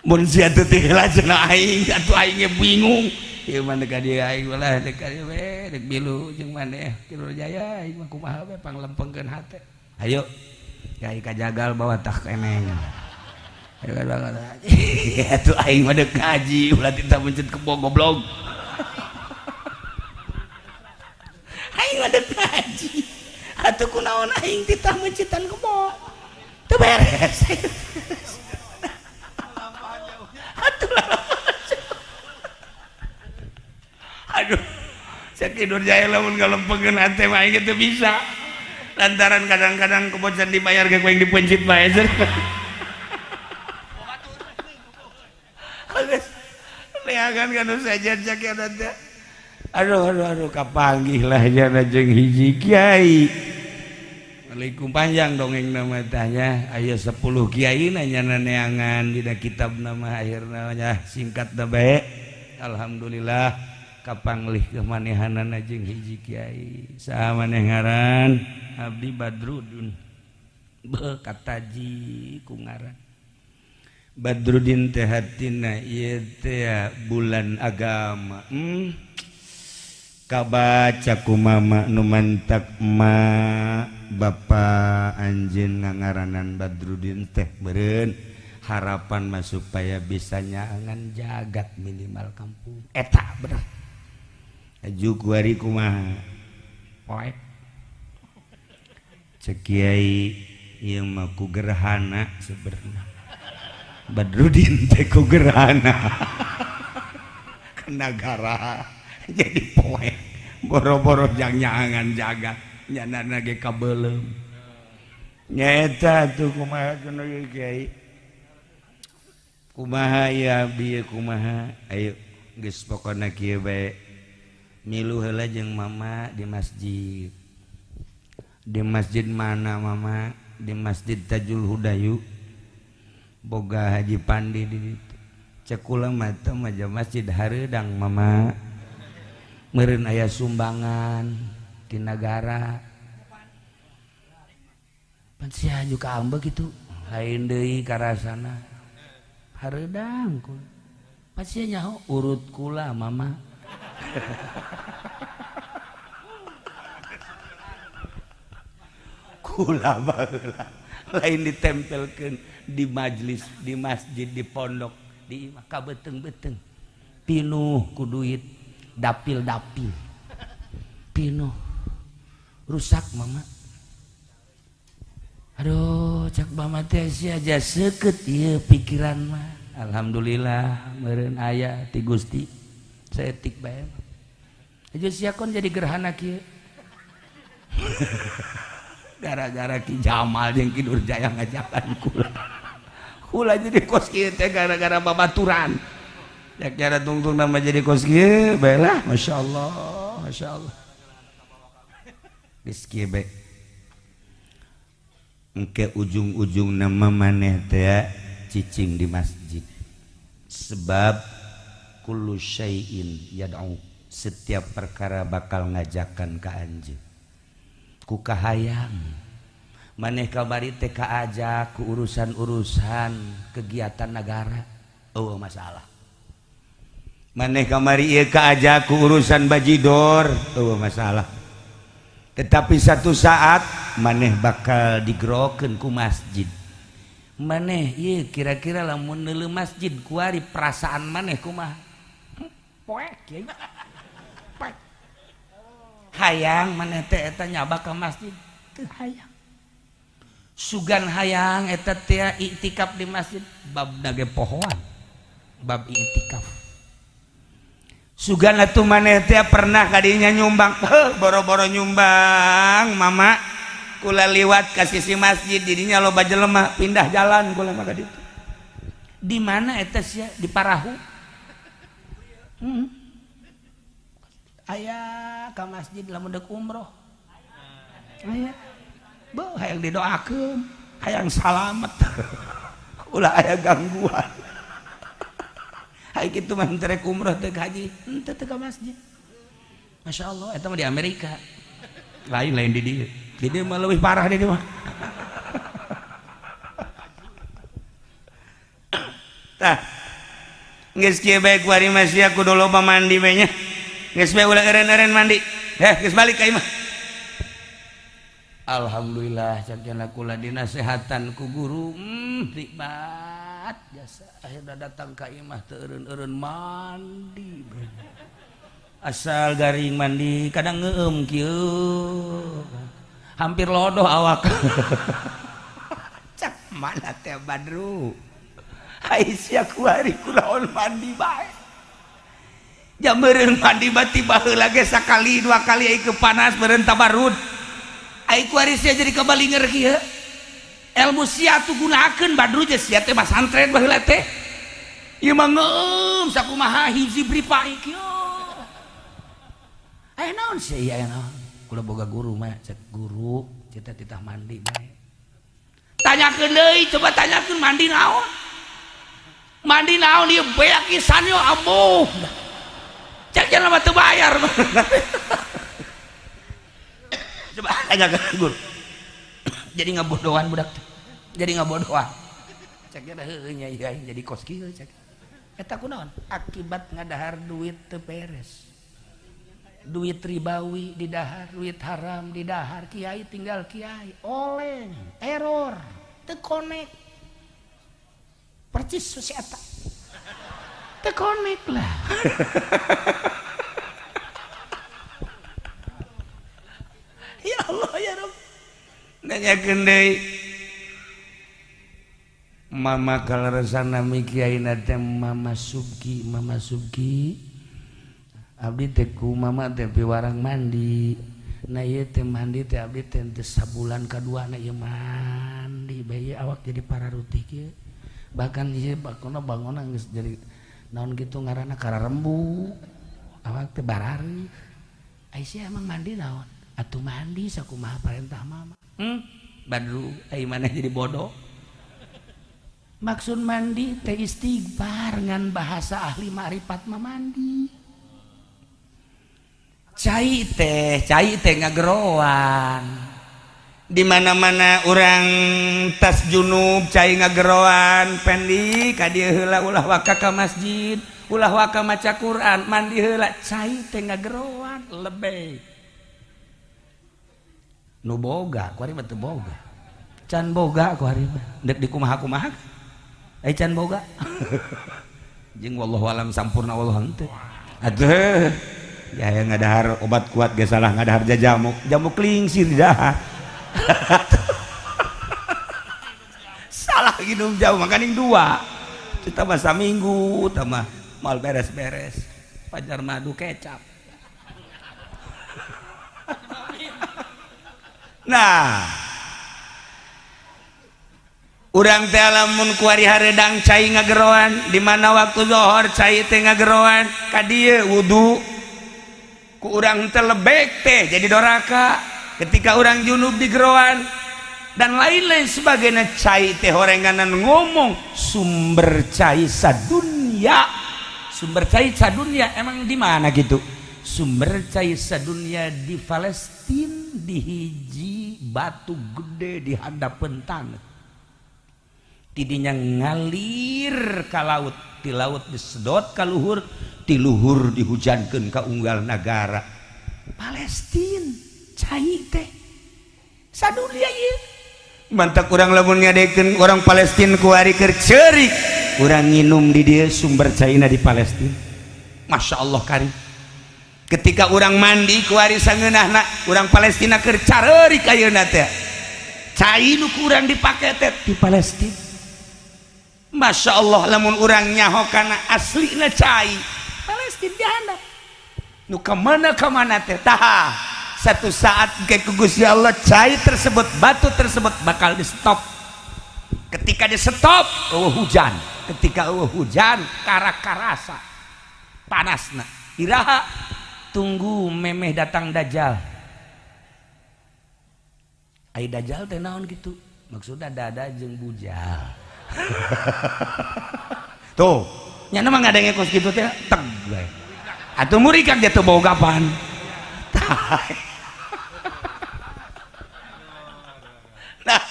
Mun sia teu teu heula cenah aing atuh aing ge bingung. Ieu mah deuk ka dieu aing ulah deuk ka dieu we deuk milu jeung maneh Ki Nurjaya aing mah kumaha we panglempengkeun hate. Ayo kiai kajagal bawa tah keneng. Ayo atuh aing mah deuk ngaji ulah tita mencet kebo goblok. Aing mah deuk ngaji. Atuh kunaon aing titah mencitan kebo. Teu beres. Atuh aduh, cek Ki Nurjaya lamun ngalempengkeun hate mah aing teu bisa. Lantaran kadang-kadang kebocan dibayar ge ku aing dipencit bae. Geus neangan ka nu sejen cek eta teh. Aduh aduh aduh kapanggih lah jana jeung hiji kiai. Assalamualaikum panjang dongeng nama tanya aya 10 kiai nanya neangan dina kitab nama akhirna nya singkat da bae. Alhamdulillah kapanglih kemanehanana jeung hiji kiai. Saha maneh ngaran? Abdi Badrudin. Beuh kataji ku ngaran. Badrudin teh hatina ieu teh bulan agama. Kabaca ku mama nu mantak ma bapa anjeun ngangaranan Badrudin teh meureun harapan mah supaya bisa nyaangan jagat minimal kampung. Eta bener. Aju kuari kumaha? Poek. Cek kiai ieu mah ku gerhana sebenarnya. Badrudin teh ku gerhana. Kena gara jadi poek. Boro-boro jang nyaangan jagat nyanana ge kabeuleum. Nyaeta tuh kumaha cenah kiai. Kumaha ieu abdi ieu kumaha? Ayo geus pokona kieu bae. Milu heula jeung mama di masjid. Di masjid mana mama? Di Masjid Tajul Hudayu. Boga Haji Pandi di ditu. Cek kula mah teh mah masjid hareudang mama. Meureun aya sumbangan ti nagara. Pan sia juga ambek kitu. Lain deui karasana. Hareudang kula. Pan sia nyaho urut kula mama. Kula baheula lain ditempelkeun di majlis, di masjid, di pondok, di imah ka beuteung-beuteung pinuh ku duit dapil-dapil pinuh rusak mama. Aduh cak mama teh sia aja seukeut ieu pikiran mah. Alhamdulillah meureun aya ti Gusti saeutik bae. Aja sia kon jadi gerhana kieu. Gara-gara Ki Jamal jeung Ki Durjaya ngajakan kula. Kula jadi kos kieu teh gara-gara babaturan. Cak cara tungtung nama jadi kos kieu bae lah masyaallah masyaallah. Geus kieu bae. Engke ujung-ujung nama maneh teh cicing di masjid. Sebab kullu syai'in yad'u, setiap perkara bakal ngajakan ka anjeun. Ku kahayang maneh kabari teh kaajak ku urusan-urusan kegiatan negara, eueuh masalah. Maneh kamari ieu kaajak ku urusan bajidor, eueuh masalah. Tetapi satu saat maneh bakal digerokeun ku masjid. Maneh ieu kira-kira lamun neuleuh masjid kuari perasaan maneh kumaha? Poek kieu. Poek. Hayang maneh teh eta nyaba ka masjid, teu hayang. Sugan hayang eta teh iktikaf di masjid, babna ge pohoan. Bab iktikaf. Sugan atuh maneh teh pernah kadinya nyumbang, boro-boro nyumbang mama kula liwat ka sisi masjid didinya loba jelema pindah jalan kula mah ka ditu. Di mana eta sia? Di parahu. Aya ka masjid lamun deuk umroh. Aya. Beuh hayang didoakeun, hayang salamet. Ulah aya gangguan. Hai kitu mah henteu rek umroh teu haji, henteu teu ka masjid. Masya Allah, eta mah di Amerika. Lain-lain di dieu. Di dieu mah leuwih parah di dieu mah. Tah. Geus kieu bae kuari mah sia kudu loba mandi bae nya. Geus bae ulah eureun-eureun mandi. Heh, geus balik ka imah. Alhamdulillah cak cenah kula dinasehatan ku guru, nikmat jasa akhirna datang ka imah teu eureun-eureun mandi. Asal garing mandi kadang ngeueum kieu. Hampir lodoh awak. Cak mana teh Badru. Ai sia kuari kulaon mandi bae. Jam meureun mandi bati baheula ge sakali dua kali ai kepanas meureun tabarud. Ai kuari sia jadi kabalinger kieu. Ilmu sia tuh gunakeun Badru je sia teh masantren baheula teh. Ieu mah ngeueum sakumaha hiji bripai kieu. Aya naon sia ieu aya naon? Kula boga guru mah cek guru cita-cita mandi bae. Tanyakeun deui coba tanyakeun mandi naon? Mandi naon ieu beak pisan yo ambuh. Cek cenah mah teu bayar. Coba tanyakeun guru. Jadi ngabodohan budak teh. Jadi ngabodohan. Cek cenah heueuh nya ieu aing jadi kos kieu cek. Eta kunaon? Akibat ngadahar duit teu beres. Duit ribawi didahar, duit haram didahar, kiai tinggal kiai, oleng, error, teu connect. Percis si eta. Teu connect lah. Ya Allah ya Rabb. Nanyakeun deui. Mama kaleresan nami kiai teh Mama Subki, Mama Subki. Abdi teh ku mama teh piwarang mandi. Nah ieu teh mandi teh abdi teh teu sabulan kaduana ieu mandi bae awak jadi pararuti kieu. Bahkan ieu bakona bangona geus jadi naon kitu ngaranna kararembu. Awak teh barari. Ai sia emang mandi naon? Atuh mandi sakumaha parentah mama. Badru ai maneh jadi bodoh. Maksud mandi teh istighfar ngan bahasa ahli ma'rifat mah mandi. Cai teh ngageroan. Di mana-mana urang tas junub cai ngageroan, pendi ka dieu heula ulah waka ka masjid, ulah waka maca Quran, mandi heula cai teh ngageroan lebih. Nu boga kuari mah teu boga. Can boga kuari mah. Deuk dikumaha-kumaha. Ai can boga. Jeung wallahu alam sampurna wallahu henteu. Atuh ya yang ngadahar obat kuat ge salah, ngadahar jamu jamu klingsir dahar. Salah minum jamu makaning dua. Kita mah saminggu tambah mal beres-beres. Pajar madu kecap. Nah, urang teh lamun kuari hareudang cai ngageroan, di mana waktu zohor cai teh ngageroan ka dieu wudu ku urang teh lebek teh jadi doraka ketika urang junub di geroan dan lain-lain sebagainya. Cai teh horenganan ngomong sumber cai sadunya, sumber cai sadunya emang di mana gitu? Sumber cai sadunya di Palestina, di hiji batu gede di hadapan tanah, tidinya ngalir ka laut, di laut disedot ka luhur, ti luhur dihujankeun ka unggal nagara Palestina. Cai teh sadunia ieu mantak urang lamun ngadekeun orang Palestina ku ari keur ceurik, urang nginum di dieu sumber caina di Palestina. Masya Allah karim. Ketika urang mandi ku ari sangeunahna urang Palestina keur careurik ayeuna teh, cai nu ku urang dipake teh di Palestina. Masya Allah lamun urang nyaho kana aslina cai Palestina dihandap nu kamana kamana teh. Tah, satu saat ke Gusti Allah cai tersebut, batu tersebut bakal di stop. Ketika di stop eueuh hujan, ketika eueuh hujan kara-karasa panasna. Iraha tunggu memeh datang dajjal. Ai dajjal teh naon gitu? Maksudna dada jeung bujal. Tuh, nyana mah ngadenge kos kitu teh teg bae. Atuh murid kan dia teu boga pan. Nah,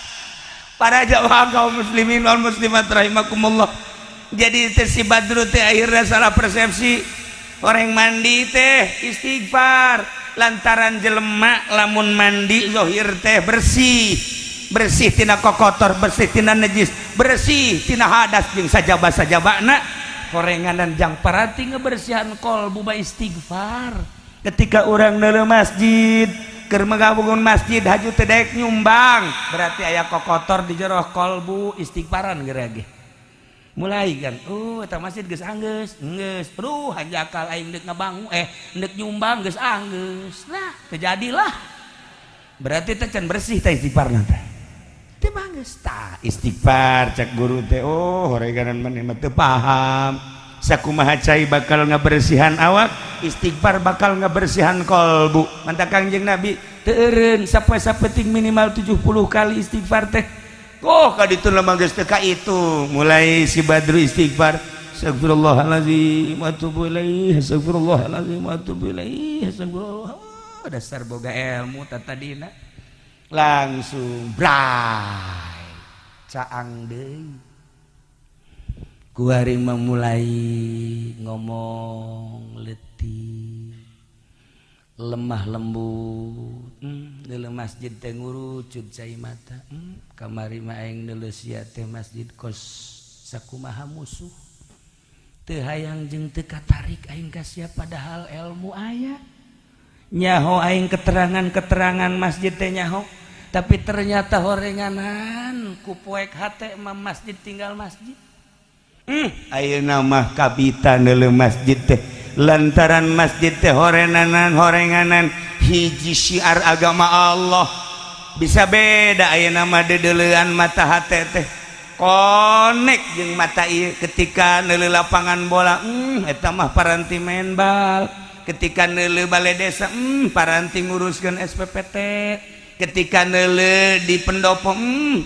para jamaah kaum muslimin wal muslimat rahimakumullah. Jadi teh si Badru teh akhirnya salah persepsi. Orang mandi teh istighfar lantaran jelema lamun mandi zohir teh bersih, bersih tina kokotor, bersih tina najis, bersih tina hadas jeung sajaba-sajabana. Horenganan jang parati ngebersihan kolbu ba istighfar. Ketika orang neuleuh masjid keur ngabangun masjid haju teh daek nyumbang, berarti aya kokotor di jero kolbu, istighfaran geura ge. Mulai kan, eta masjid geus anggeus, geus, aduh hanjakal aing deuk ngabangun deuk nyumbang geus anggeus. Nah, terjadilah. Berarti teh can bersih teh istighfarna teh. Teu bagus tah istighfar cek guru teh, oh horeganan maneh mah teu paham. Sakumaha cai bakal ngabersihan awak, istighfar bakal ngabersihan kolbu. Mantak Kangjeng Nabi teu eureun sapoe sapeting minimal 70 kali istighfar teh. Oh kaditu mah geus teu itu. Mulai si Badru istighfar, astagfirullahalazim wa atubu ilaih, astagfirullahalazim wa atubu ilaih, astagfirullah. Oh, dasar boga ilmu tatadina. Langsung bray caang deui. Kuari memulai ngomong letih, lemah lembut. Neuleuh masjid teh ngurucud cai mata. Kamari mah aing neuleuh sia teh masjid kos sakumaha musuh. Teu hayang jeung teu katarik aing ka sia padahal ilmu aya. Nyaho aing keterangan-keterangan masjid teh nyaho, tapi ternyata horenganan ku poek hate mah masjid tinggal masjid. Ayeuna mah kabita neuleuh masjid teh lantaran masjid teh horenanan horenganan hiji syiar agama Allah. Bisa beda ayeuna mah deudeulean mata hate teh konek jeung mata ieu ketika neuleuh lapangan bola, eta mah paranti main bal. Ketika neuleuh balai desa, paranti nguruskeun SPPT. Ketika neuleuh di pendopo,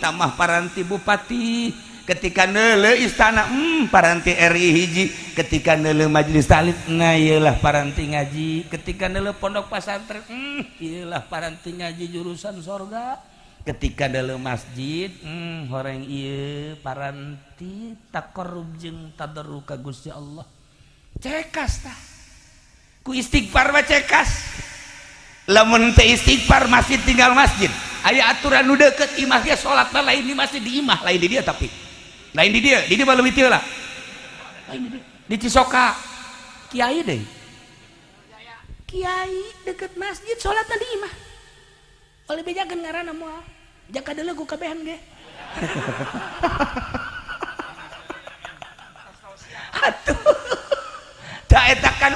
tamah paranti bupati. Ketika neuleuh istana, paranti RI hiji. Ketika neuleuh majelis taklim, nah ieulah paranti ngaji. Ketika neuleuh pondok pesantren, ieulah paranti ngaji jurusan sorga. Ketika neuleuh masjid, horeng ieu paranti taqarrub jeung tadarru ka Gusti Allah. Cekas tah ku istighfar mah cekas. Lamun teu istighfar masjid tinggal masjid. Aya aturan nu deukeut imah ge salat mah lain di masjid, di imah, lain di dia, tapi lain di dia, di dia mah leuwih teu lah. Lain di dia. Di Cisoka. Kiai deh. Kiai deket masjid salat di imah. Oleh bejakeun ngaranna moal. Jaka deuleu ku kabehan ge. Atuh. Da eta kan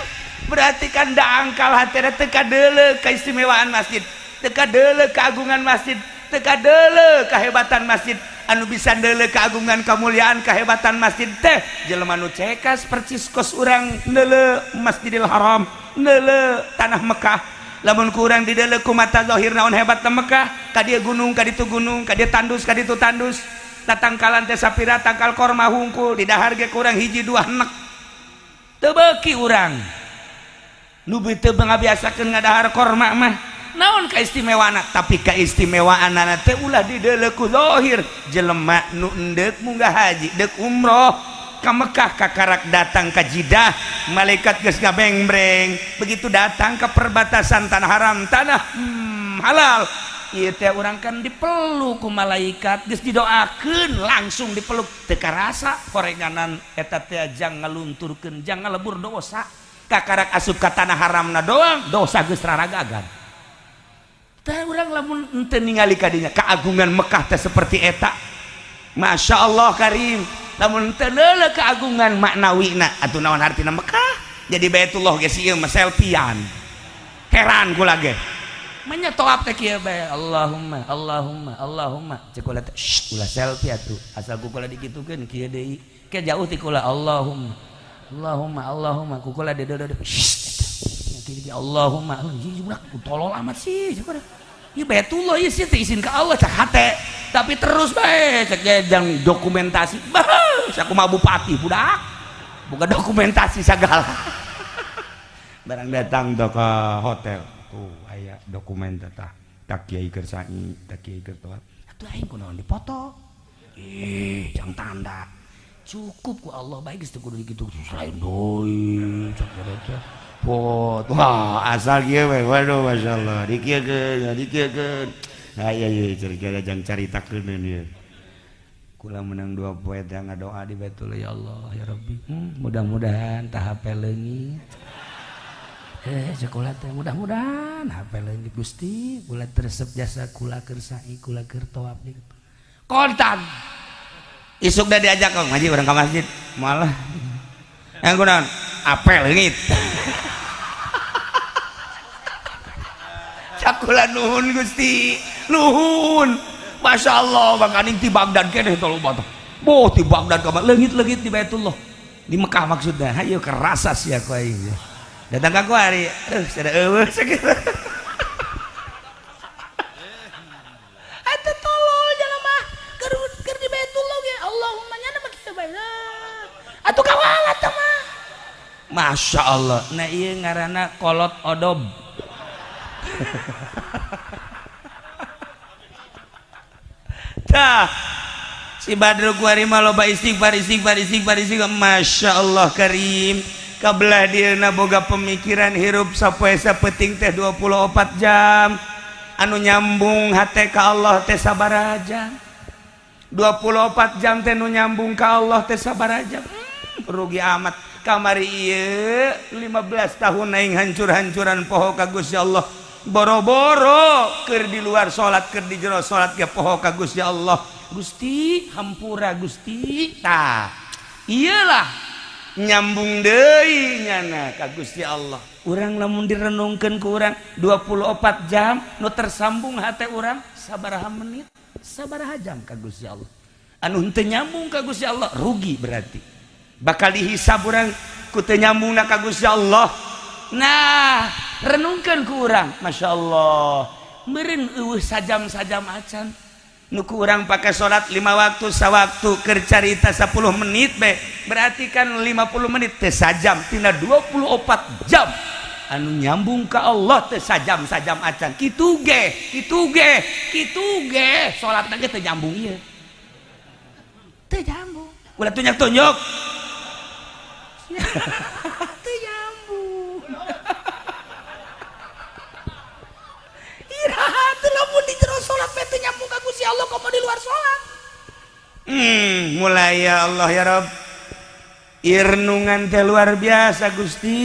berarti kan da angkal hatena teu kadeuleu keistimewaan masjid, teu kadeuleu keagungan masjid, teu kadeuleu kehebatan masjid. Anu bisa ndeuleu keagungan, kemuliaan, kehebatan masjid teh jelema nu cekas percis kos urang ndeuleu Masjidil Haram, ndeuleu tanah Mekah. Lamun ku urang dideuleu ku mata zahir naon hebatna Mekah, ka dieu gunung, ka ditu gunung, ka dieu tandus, ka ditu tandus. Tatangkalan teh sapira tangkal korma hungkul, di dahar ge kurang hiji dua enek. Teu beuki urang. Nu teu ngabiasakeun ngadahar korma mah. Naon kaistimewaanna? Tapi kaistimewaanana teh ulah dideuleu ku zahir. Jelema nu endeuk munggah haji, deuk umroh ka Mekah, kakarak datang ka Jidah, malaikat geus ngabengbreng. Begitu datang ke perbatasan tanah haram, tanah halal, ieu teh urang kan dipeluk ku malaikat, geus didoakeun langsung dipeluk. Teu karasa horenganan eta teh jang ngalunturkeun, jang ngalebur dosa. Kakarak asup ka tanah haramna doang, dosa geus raragagan. Tah urang lamun henteu ningali ka dinya keagungan Mekah teh seperti eta. Masya Allah karim. Lamun henteu leuleuh keagungan maknawina atuh naon hartina Mekah? Jadi Baitullah ge sieun mah selfiean. Heran kula ge. Manya toap teh kieu bae. Allahumma Allahumma Allahumma. Cek kula teh, shh, ulah selfie atuh. Asal ku kula dikitukeun kieu deui. Ke jauh ti kula Allahumma Allahumma Allahumma ku kula deudeuh. Shh. Allahumma budak tolol amat sih cek kula. Ieu Baitullah ieu sih teh izin ka Allah cek hate. Tapi terus bae cek jang dokumentasi. Bah, sakumaha bupati budak. Bukan dokumentasi segala. Barang datang tuh ke hotel. Tuh aya dokumen tah. Tak kiai keur sa'i, tak kiai keur toat. Atuh aing kunaon dipoto. Ih, jang tanda. Cukup ku Allah bae geus teu kudu kitu selain deui cek teh. Foto. Wah, asal kieu we. Waduh, masyaallah. Dikieukeun, dikieukeun. Aya ieu cerita jang caritakeun ieu. Kula menang 2 poe teh ngadoa di Baitullah, ya Allah, ya Rabbi. Mudah-mudahan tah HP leungit. Sekolah teh mudah-mudahan HP leungit Gusti, kula teresep jasa kula keur sa'i, kula keur tawaf di. Kontan. Isuk dah diajak kong ngaji urang ka masjid. Malah. Yang kunaon? HP leungit. Cakula nuhun Gusti, nuhun. Masya Allah, bakaning ti Baghdad keneh tolong bata. Boh ti Baghdad ka leungit-leungit di Baitullah. Di Mekah maksudnya. Hayu kerasa sia ku aing. Datang ka ku hari, sada eueuh sakitu. Eta tolol jelema keur di Baitullah ge Allahumma nyana mah kieu bae. Atuh kawalat teh mah. Masya Allah. Nah ieu ngaranna kolot odob. Tah si Badru kuari mah loba istighfar istighfar istighfar istighfar. Masya Allah karim. Kabelah dieuna boga pemikiran hirup sapoe sapeting teh 24 jam. Anu nyambung hate ka Allah teh sabaraha jam? 24 jam teh nu nyambung ka Allah teh sabaraha jam? Rugi amat. Kamari ieu 15 tahun aing hancur-hancuran poho ka Gusti Allah. Boro-boro keur di luar salat, keur di jero salat ge poho ka Gusti Allah. Gusti hampura Gusti. Tah iyalah nyambung deui nyana ka Gusti Allah. Urang lamun direnungkeun ku urang 24 jam nu tersambung hate urang sabaraha menit, sabaraha jam ka Gusti Allah. Anu henteu nyambung ka Gusti Allah rugi berarti. Bakal dihisab urang ku teu nyambungna ka Gusti Allah. Nah, renungkeun ku urang, Masya Allah. Meureun eueuh sajam-sajam acan. Nu ku urang pakai salat 5 waktu sawaktu keur carita 10 menit be. Berarti kan 50 menit teh sajam tina 24 jam. Anu nyambung ka Allah teh sajam-sajam acan. Kitu ge, kitu ge, kitu ge salatna ge teu nyambung ieu. Teu nyambung. Ulah tunjuk-tunjuk. Teu nyambung. Iraha teu lamun di jero salat teh teu nyambung ka Gusti Allah komo di luar salat. Mulai ya Allah ya Rabb. Irnungan teh luar biasa, Gusti,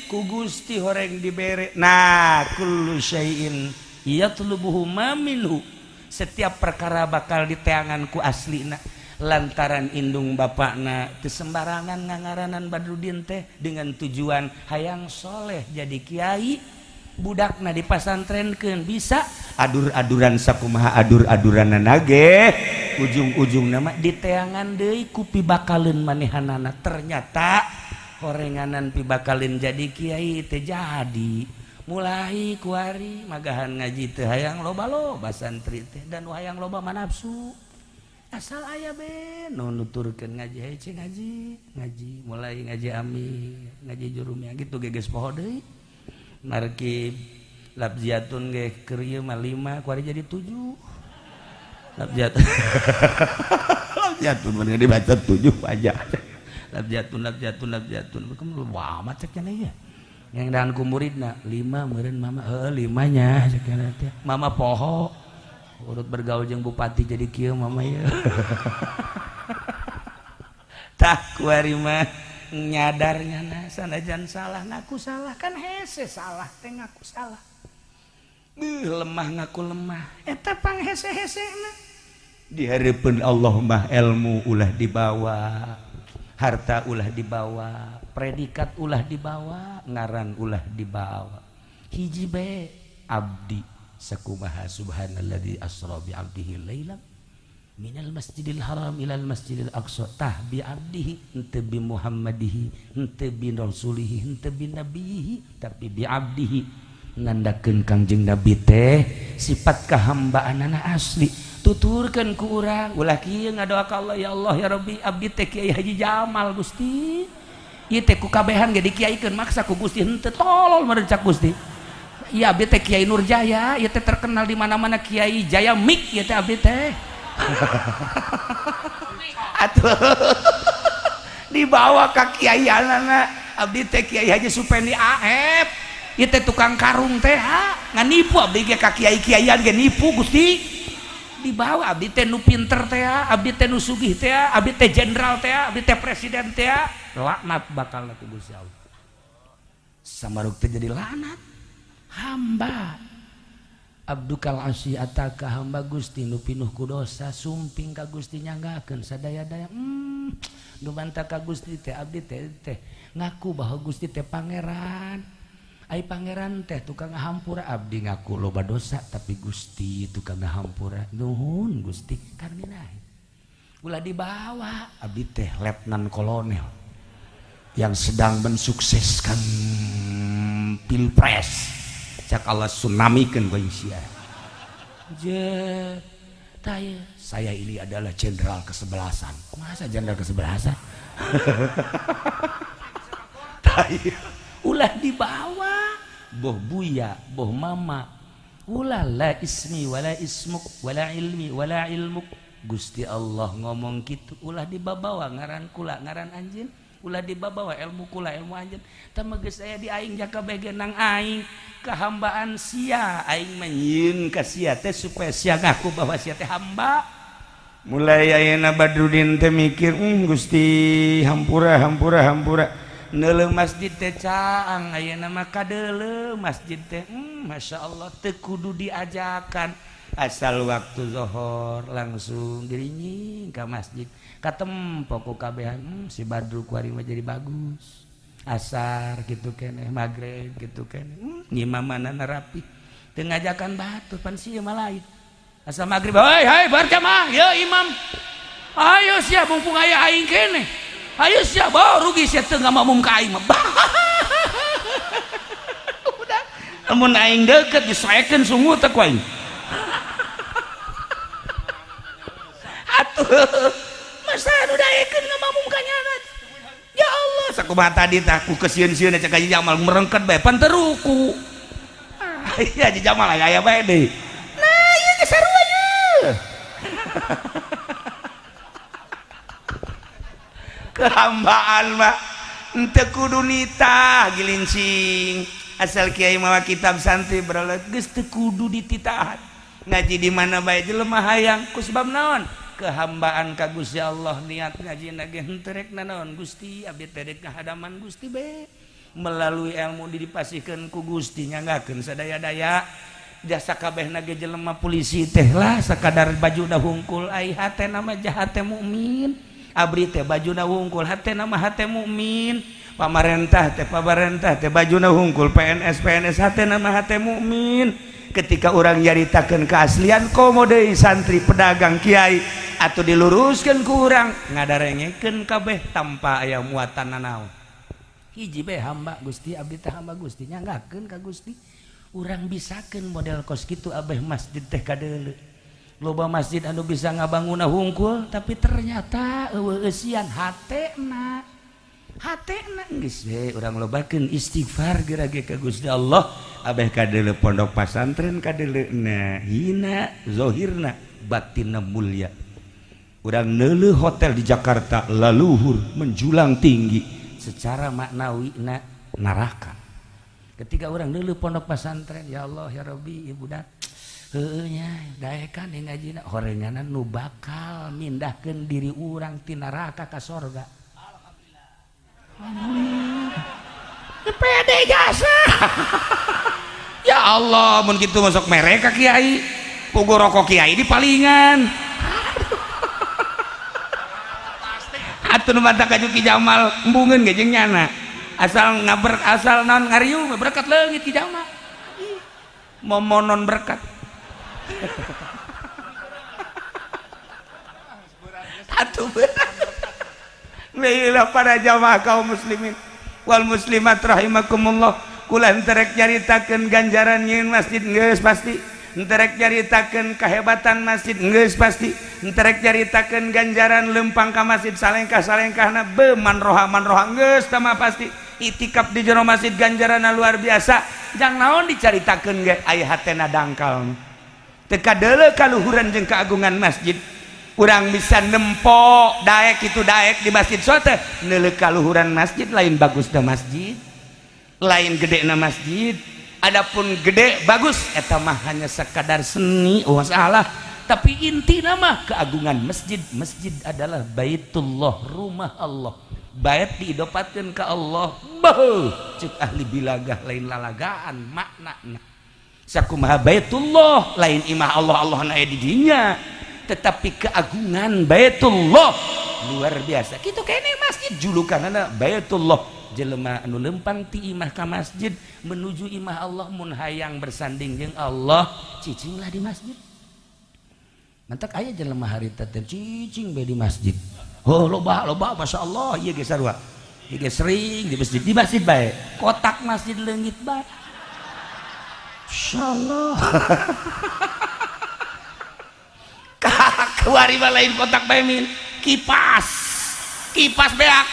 ku Gusti horeng dibere. Nah, kullu syai'in yatlubuhu ma minhu, setiap perkara bakal diteangan ku aslina. Lantaran indung bapakna teu sembarangan ngangaranan Badrudin teh dengan tujuan hayang soleh jadi kiai, budakna dipasantrenkeun bisa adur-aduran sakumaha adur-aduranana ge, ujung-ujung nama diteangan deui ku pibakaleun manehanana. Ternyata horenganan pibakalin jadi kiai teh jadi mulai kuari magahan ngaji teh hayang loba-loba santri teh dan hayang loba manafsu, asal aya be nu nuturkeun ngaji hece ngaji ngaji, mulai ngaji ami ngaji jurumnya gitu geges poho deui. Markib labziatun ge keur ieu mah 5, kuari jadi 7 labziatun. Labziatun mah dibaca 7 aja. Labziatun, labziatun, labziatun, kamu wah amat cek nya yang dan ku muridna 5 meureun mama, heuh limanya cek teh. Mama poho urut bergaul jeung bupati jadi kieu mama ieu. Tah, kuari mah nyadarnya na sanajan salah ngaku salah, kan hese salah teh ngaku salah. Beuh, lemah ngaku lemah, eta pang hese-hese na di hareupeun Allah mah. Ilmu ulah dibawa, harta ulah dibawa, predikat ulah dibawa, ngaran ulah dibawa, hiji be abdi. Sakumaha subhanalladzi asra bi abdihi lailan minal masjidil haram ilal masjidil aqsa. Tah, bi abdihi, henteu bi muhammadihi, henteu bi rasulihi, henteu bi nabihi, tapi bi abdihi, nandakeun Kangjeng Nabi teh sifat kahambaanana asli. Tuturkeun ku urang, ulah kieu ngadoa ka Allah, ya Allah ya Rabbi, abdi teh Kiai Haji Jamal, Gusti, ieu teh ku kabehan ge dikiaikeun, maksa ku Gusti henteu, tolol meureun cak Gusti. Iya, abdi teh Kiai Nurjaya, ieu teh terkenal di mana-mana, Kiai Jaya Mik ieu teh abdi teh. Atuh dibawa ka kiaianana, abdi teh Kiai Haji Supendi AF, ieu teh tukang karung teh, ha ngan nipu abdi ge ka kiai-kiaian ge nipu, Gusti. Dibawa abdi teh nu pinter teh, abdi teh nu sugih teh, abdi teh jenderal teh, abdi teh presiden teh. Laknat bakal ku Gusti Allah, samaruk teh jadi laknat. Hamba abdukal asi ataka, hamba Gusti nu pinuh ku dosa sumping ka Gusti, nyanggakeun sadaya-daya. Nu bantah ka Gusti teh abdi teh teh ngaku bahwa Gusti teh pangeran, ai pangeran teh tukang ngahampura. Abdi ngaku loba dosa, tapi Gusti tukang ngahampura, nuhun Gusti karmina. Ulah dibawa abdi teh letnan kolonel yang sedang mensukseskan pilpres, cak Allah tsunami-keun ku sia je. Taya, saya ini adalah jenderal kesebelasan, masa jenderal kesebelasan? Taya, ulah dibawa boh buya boh mama, ulah. La ismi wala ismuk wala ilmi wala ilmuk. Gusti Allah ngomong gitu, ulah dibawa ngaran kula ngaran anjeun, ulah dibawa ilmu kula ilmu anjeun. Tah, geus aya di aing jaka nang aing kehambaan sia, aing menyieun ka sia teh supaya sia ngaku bahwa sia teh hamba. Mulai ayeuna Badrudin teh mikir, Gusti, hampura, hampura, hampura." Neuleuh masjid teh caang ayeuna mah, kadeuleu masjid teh, Masya Allah, teu kudu diajakan, asal waktu zohor langsung gerinying ka masjid, katempo ku kabehan, si Badru kuari mah jadi bagus." Asar gitu keneh, maghrib gitu keneh, ngimamanana rapi, teu ngajakan batur pan sia mah lain. Asal maghrib, "Hei hei, berjamaah ya imam, ayo sia, mumpung aya aing keneh, ayo sia, bawa rugi sia teu ngamakmum ka aing mah." Udah, lamun aing deket disoekeun sungut teh ku aing atuh. Masa anu daekeun ngamakmum ka nyana? Ya Allah, sakumaha tadi tah ku kesieun-sieun cek Haji Jamal merengket bae pan teruku. Ah, iya, Haji Jamal aya bae deui. Nah, ieu ge sarua ye. Kehambaan mah henteu kudu nitah gilincing, asal kiai mawa kitab santri beralot geus teu kudu dititahan, ngaji di mana bae jelema hayang. Ku sebab naon? Kehambaan ka Gusti Allah niat ngajina ge henteu rek nanaon Gusti abdi teh rek ngahadaman Gusti be melalui ilmu dipasihkeun ku Gusti nyanggakeun sadaya-daya jasa kabehna ge jelema polisi teh lah sakadar bajuna hungkul ai hatena mah hate mukmin abri teh bajuna hungkul hatena mah hate mukmin pamarentah teh bajuna hungkul PNS PNS hatena mah hate mukmin ketika orang nyaritakeun keaslian komo deui santri pedagang kiai atau diluruskeun ku urang ngadarengekeun kabeh tanpa aya muatan nanaon hiji bae hamba Gusti abdi teh hamba Gusti nyanggakeun ka Gusti urang bisakeun model kos kitu abeh masjid teh kadeuleu loba masjid anu bisa ngabangunna hungkul tapi ternyata eueuh eusian hatena hatena geus we urang lobakeun istighfar geura ge ka Gusti Allah abeh kadeuleu pondok pasantren kadeuleuna hina zahirna batinna mulia urang neuleuh hotel di Jakarta laluhur menjulang tinggi secara maknawi na neraka ketika orang neuleuh pondok pasantren ya Allah ya Rabbi ibu dak heueuh nya daekan ngajina horenganan nu bakal mindahkeun diri urang ti neraka ka sorga. Alhamdulillah. Pede jasa. Ya Allah mun kitu masuk mereka kiai pugu rokok kiai di palingan. Atuh nu mata ka Ki Jamal embungeun ge jeung nyana asal ngaber asal naon ngariung berkat leungit Ki Jamal momonon berkat. Atuh berat. Leulah para jamaah kaum muslimin wal muslimat rahimakumullah kula henteu rek nyaritakeun ganjaran nyieun masjid geus pasti henteu rek nyaritakeun kahebatan masjid geus pasti henteu rek nyaritakeun ganjaran lempang ka masjid salengkah-salengkahna be manroha manroha geus tah mah pasti itikaf di jero masjid ganjaranna luar biasa jang naon dicaritakeun ge aya hatena dangkal teu kadeuleu kaluhuran jeung keagungan masjid urang bisa nempo daek itu daek di masjid sote neuleuh kaluhuran masjid lain bagusna masjid lain gedena masjid adapun gede bagus eta mah hanya sekadar seni oh salah tapi inti nama keagungan masjid. Masjid adalah baitullah, rumah Allah, bait diidopatkeun ka Allah. Beuh ceuk ahli bilagah lain lalagaan maknana sakumaha baitullah lain imah Allah Allah na di dinya tetapi keagungan baitullah luar biasa kitu kene masjid julukanana baitullah jelema anu lempang ti imah ka masjid menuju imah Allah mun hayang bersanding jeung Allah cicinglah di masjid. Mantak aya jelema harita teh cicing bae di masjid. Oh loba loba masyaallah ieu ge sarua ieu ge sering di masjid bae kotak masjid leungit bae insyaallah. Kuari mah lain kotak bae min kipas kipas beak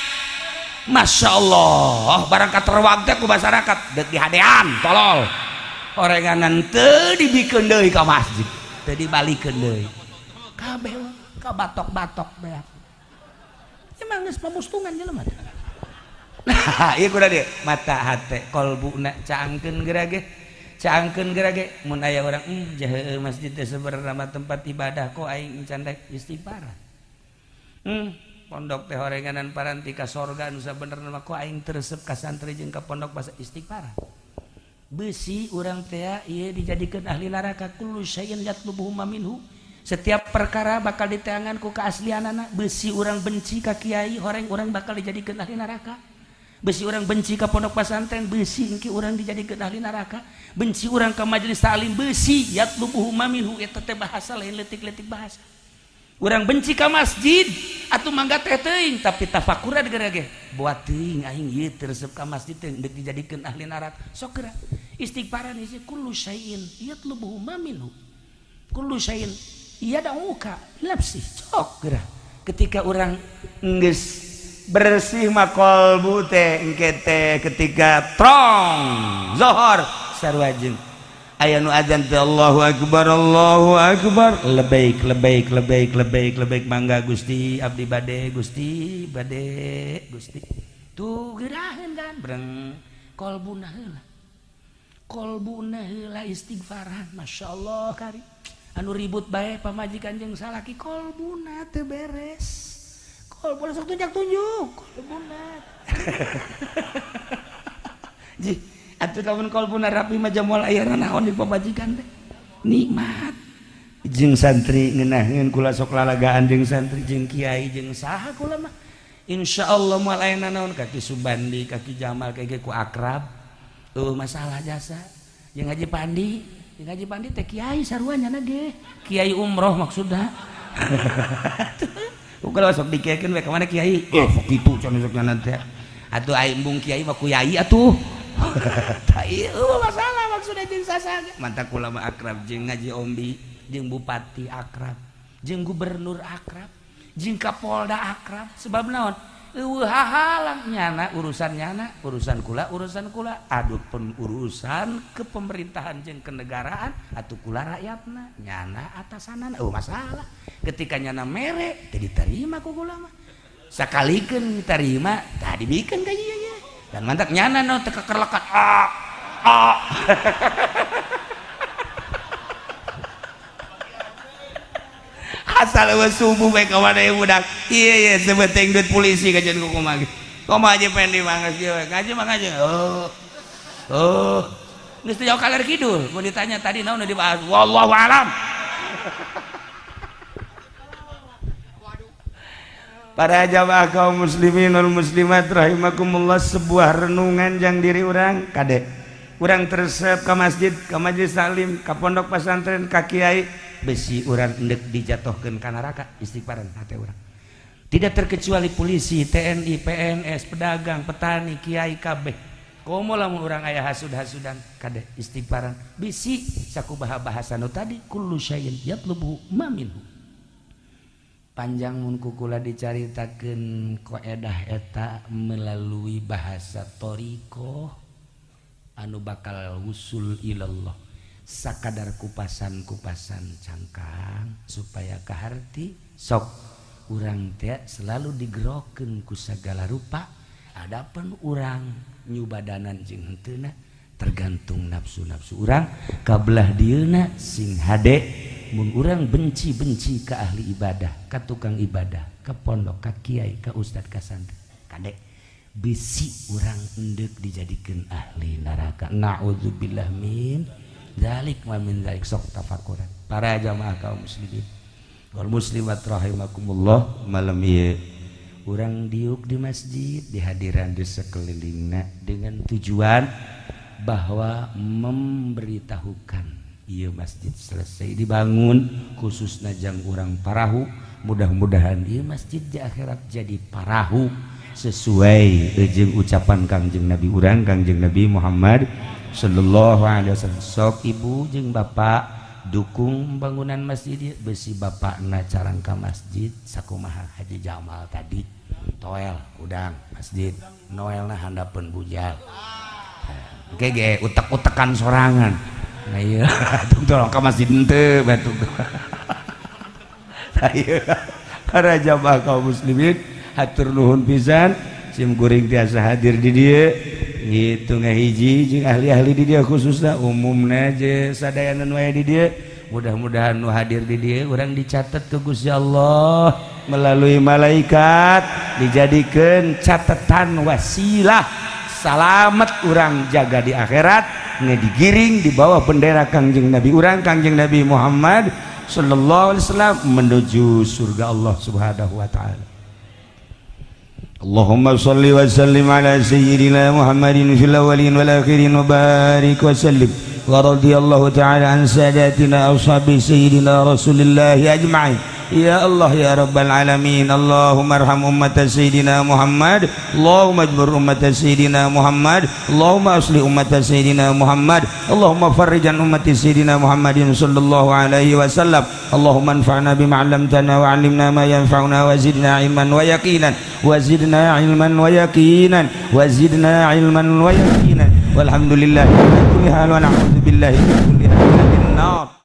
Masya Allah barang katerwag teh ku masyarakat deuk dihadean tolol orenganan teu dibikeun deui ka masjid teu dibalikeun deui kabeh ka batok-batok beak emang geus pamustungan jelema teh. Nah ieu kudu dieu mata hate kolbuna caangkeun geura ge caangkeun geura ge mun aya urang jahe masjid teh sebenarna mah tempat ibadah kok aing encan rek istighfar. Pondok teh horenganan paranti ka sorga nu sabenerna mah kok aing teu resep ka santri jeung ka pondok basa istighfar. Beusi urang teh ieu dijadikeun ahli neraka kullu syai'in yatlubuhu ma minhu. Setiap perkara bakal diteangan ku keaslianana. Beusi urang benci ka kiai horeng urang bakal dijadikeun ahli neraka. Besi orang benci ke pondok pesantren besi engke urang dijadikeun ahli neraka. Benci urang ke majelis taklim besi yatlubuhu ma minhu eta teh bahasa lain leutik-leutik bahasa. Urang benci ka masjid atuh mangga teh teuing tapi tafakuran geura ge buat teuing aing ieu teu resep ka masjid teh deuk dijadikeun ahli neraka. Sok geura istighfaran isi kullu syai'in yatlubuhu ma minhu kullu syai'in yad'uka nafsi sok geura ketika urang geus bersih mah kolbu teh engke teh ketika trong zohor sarua jeung aya nu adzan teh Allahu akbar Allahu akbar lebaik lebaik lebaik lebaik lebaik mangga Gusti abdi bade Gusti bade Gusti tuh geuraheun kan breng kolbuna heula kolbuna heula istighfaran masyaallah kari Anu ribut bae pamajikan jeung salaki kolbuna teu beres. Kolbuna sok tunjuk-tunjuk, kolbuna. Ji, atuh lamun kolbuna rapi mah moal aya naon di pamajikan teh. Nikmat. Jeung santri ngeunaheun kula sok lalagaan jeung santri jeung kiai jeung saha kula mah. Insyaallah moal aya nanaon kaki Subandi, kaki Jamal kayak ku akrab. Eueuh masalah jasa. Jeung Haji Pandi, jeung Haji Pandi teh kiai sarua nya ge. Kiai umroh maksudna. Ku sok dikekeun we ka mana kiai? Eh, sok kitu cenah sok nya teh. Atuh ai embung kiai mah ku yai atuh. Tah ieu masalah maksudna jeung saha ge. Mantak kula mah akrab jeung Haji Ombi, jeung bupati akrab, jeung gubernur akrab, jeung kapolda akrab. Sebab naon? Eueuh hahalang nyana urusan nyana, urusan kula, aduh pun urusan kepemerintahan jeung kenegaraan atuh kula rakyatna, nyana atasanan eueuh masalah. Ketika nyana mere teu diterima ku kula mah. Sakalikeun diterima tah dibikeun ka ieu nya. Dan mantak nyana no teu kekerlekan ah ah. Asal eueuh subuh bae ka mana ieu budak. Ieu ieu sebeteng duit polisi kajian ku kumaha. Kumaha aja pengen dimangas ieu ngaji mah ngaji. Oh. Oh. Geus teu jauh kaler kidul, mun ditanya tadi naon nu dibahas? Wallahu alam. Para jamaah kaum muslimin wal muslimat rahimakumullah, sebuah renungan jang diri urang kade. Urang teresep ka masjid, ka majelis taklim, ka pondok pesantren, ka kiai, besi urang endek dijatuhkeun ka neraka istighfaran hate urang. Tidak terkecuali polisi, TNI, PNS, pedagang, petani, kiai kabeh. Komo lamun urang aya hasud-hasudan kade istighfaran. Bisi sakubaha bahasa nu tadi kullu syai'in yatlubu ma minhu. Panjang mun kukula dicaritakeun koedah eta melalui bahasa thariqah anu bakal wusul ilallah. Sakadar kupasan-kupasan cangkang supaya kaharti sok urang teh selalu digerokeun ku sagala rupa. Adapun urang nyubadanan jeung henteuna tergantung nafsu-nafsu urang kabelah dieuna sing hade. Mun urang benci-benci ke ahli ibadah, ka tukang ibadah, ka pondok, ka kiai, ka ustad, ka santri, kade bisi urang endek dijadikeun ahli neraka. Na'udzubillah min dzalik wa min dzalik. Sok tafakuran para jamaah kaum muslimin wal muslimat rahimakumullah. Malam ieu urang diuk di masjid di hadiran di sekelilingna dengan tujuan bahwa memberitahukan ieu masjid selesai dibangun khususna jang urang parahu. Mudah-mudahan ieu masjid di akhirat jadi parahu sesuai jeung ucapan Kangjeng Nabi urang, Kangjeng Nabi Muhammad sallallahu alaihi wasallam. Sok ibu jeung bapak dukung bangunan masjid, besi bapakna carangka masjid sakumaha Haji Jamal tadi toel udang masjid noelna handapeun bujal ge utek-utekan sorangan. Nah iya tolong ke masjid henteu batuk. Nah iya para jamaah kaum muslimin hatur nuhun pisan sim kuring tiasa hadir di dieu gitu ngahiji jeung ahli-ahli di dieu khususna umumna je sadayana nu aya di dieu. Mudah-mudahan nu hadir di dieu urang dicatat ke Gusti Allah melalui malaikat, dijadikeun catatan wasilah salamet urang jaga di akhirat, digiring di bawah bendera Kangjeng Nabi urang, Kangjeng Nabi Muhammad sallallahu alaihi wasallam menuju surga Allah Subhanahu wa taala. Allahumma shalli wa sallim ala sayyidina Muhammadin fil awwalin wal akhirin wa barik wa sallim wa radhiyallahu ta'ala an sadatina ashabi sayyidina Rasulillah ajma'in. Ya Allah ya Rabbal Alamin, Allahumma arham ummat Sayyidina Muhammad, Allahumma ajbur ummat Sayyidina Muhammad, Allahumma asli ummat Sayyidina Muhammad, Allahumma farrijan ummat Sayyidina Muhammadin sallallahu alaihi wasallam. Allahumma anfa'na bima 'allamtana wa 'allimna ma yanfa'una wa zidna ilman wa yaqinan, wa zidna ilman wa yaqinan, wa zidna ilman wa yaqinan. Walhamdulillahi ala kulli hal wa na'udzu billahi min kulli halin nar.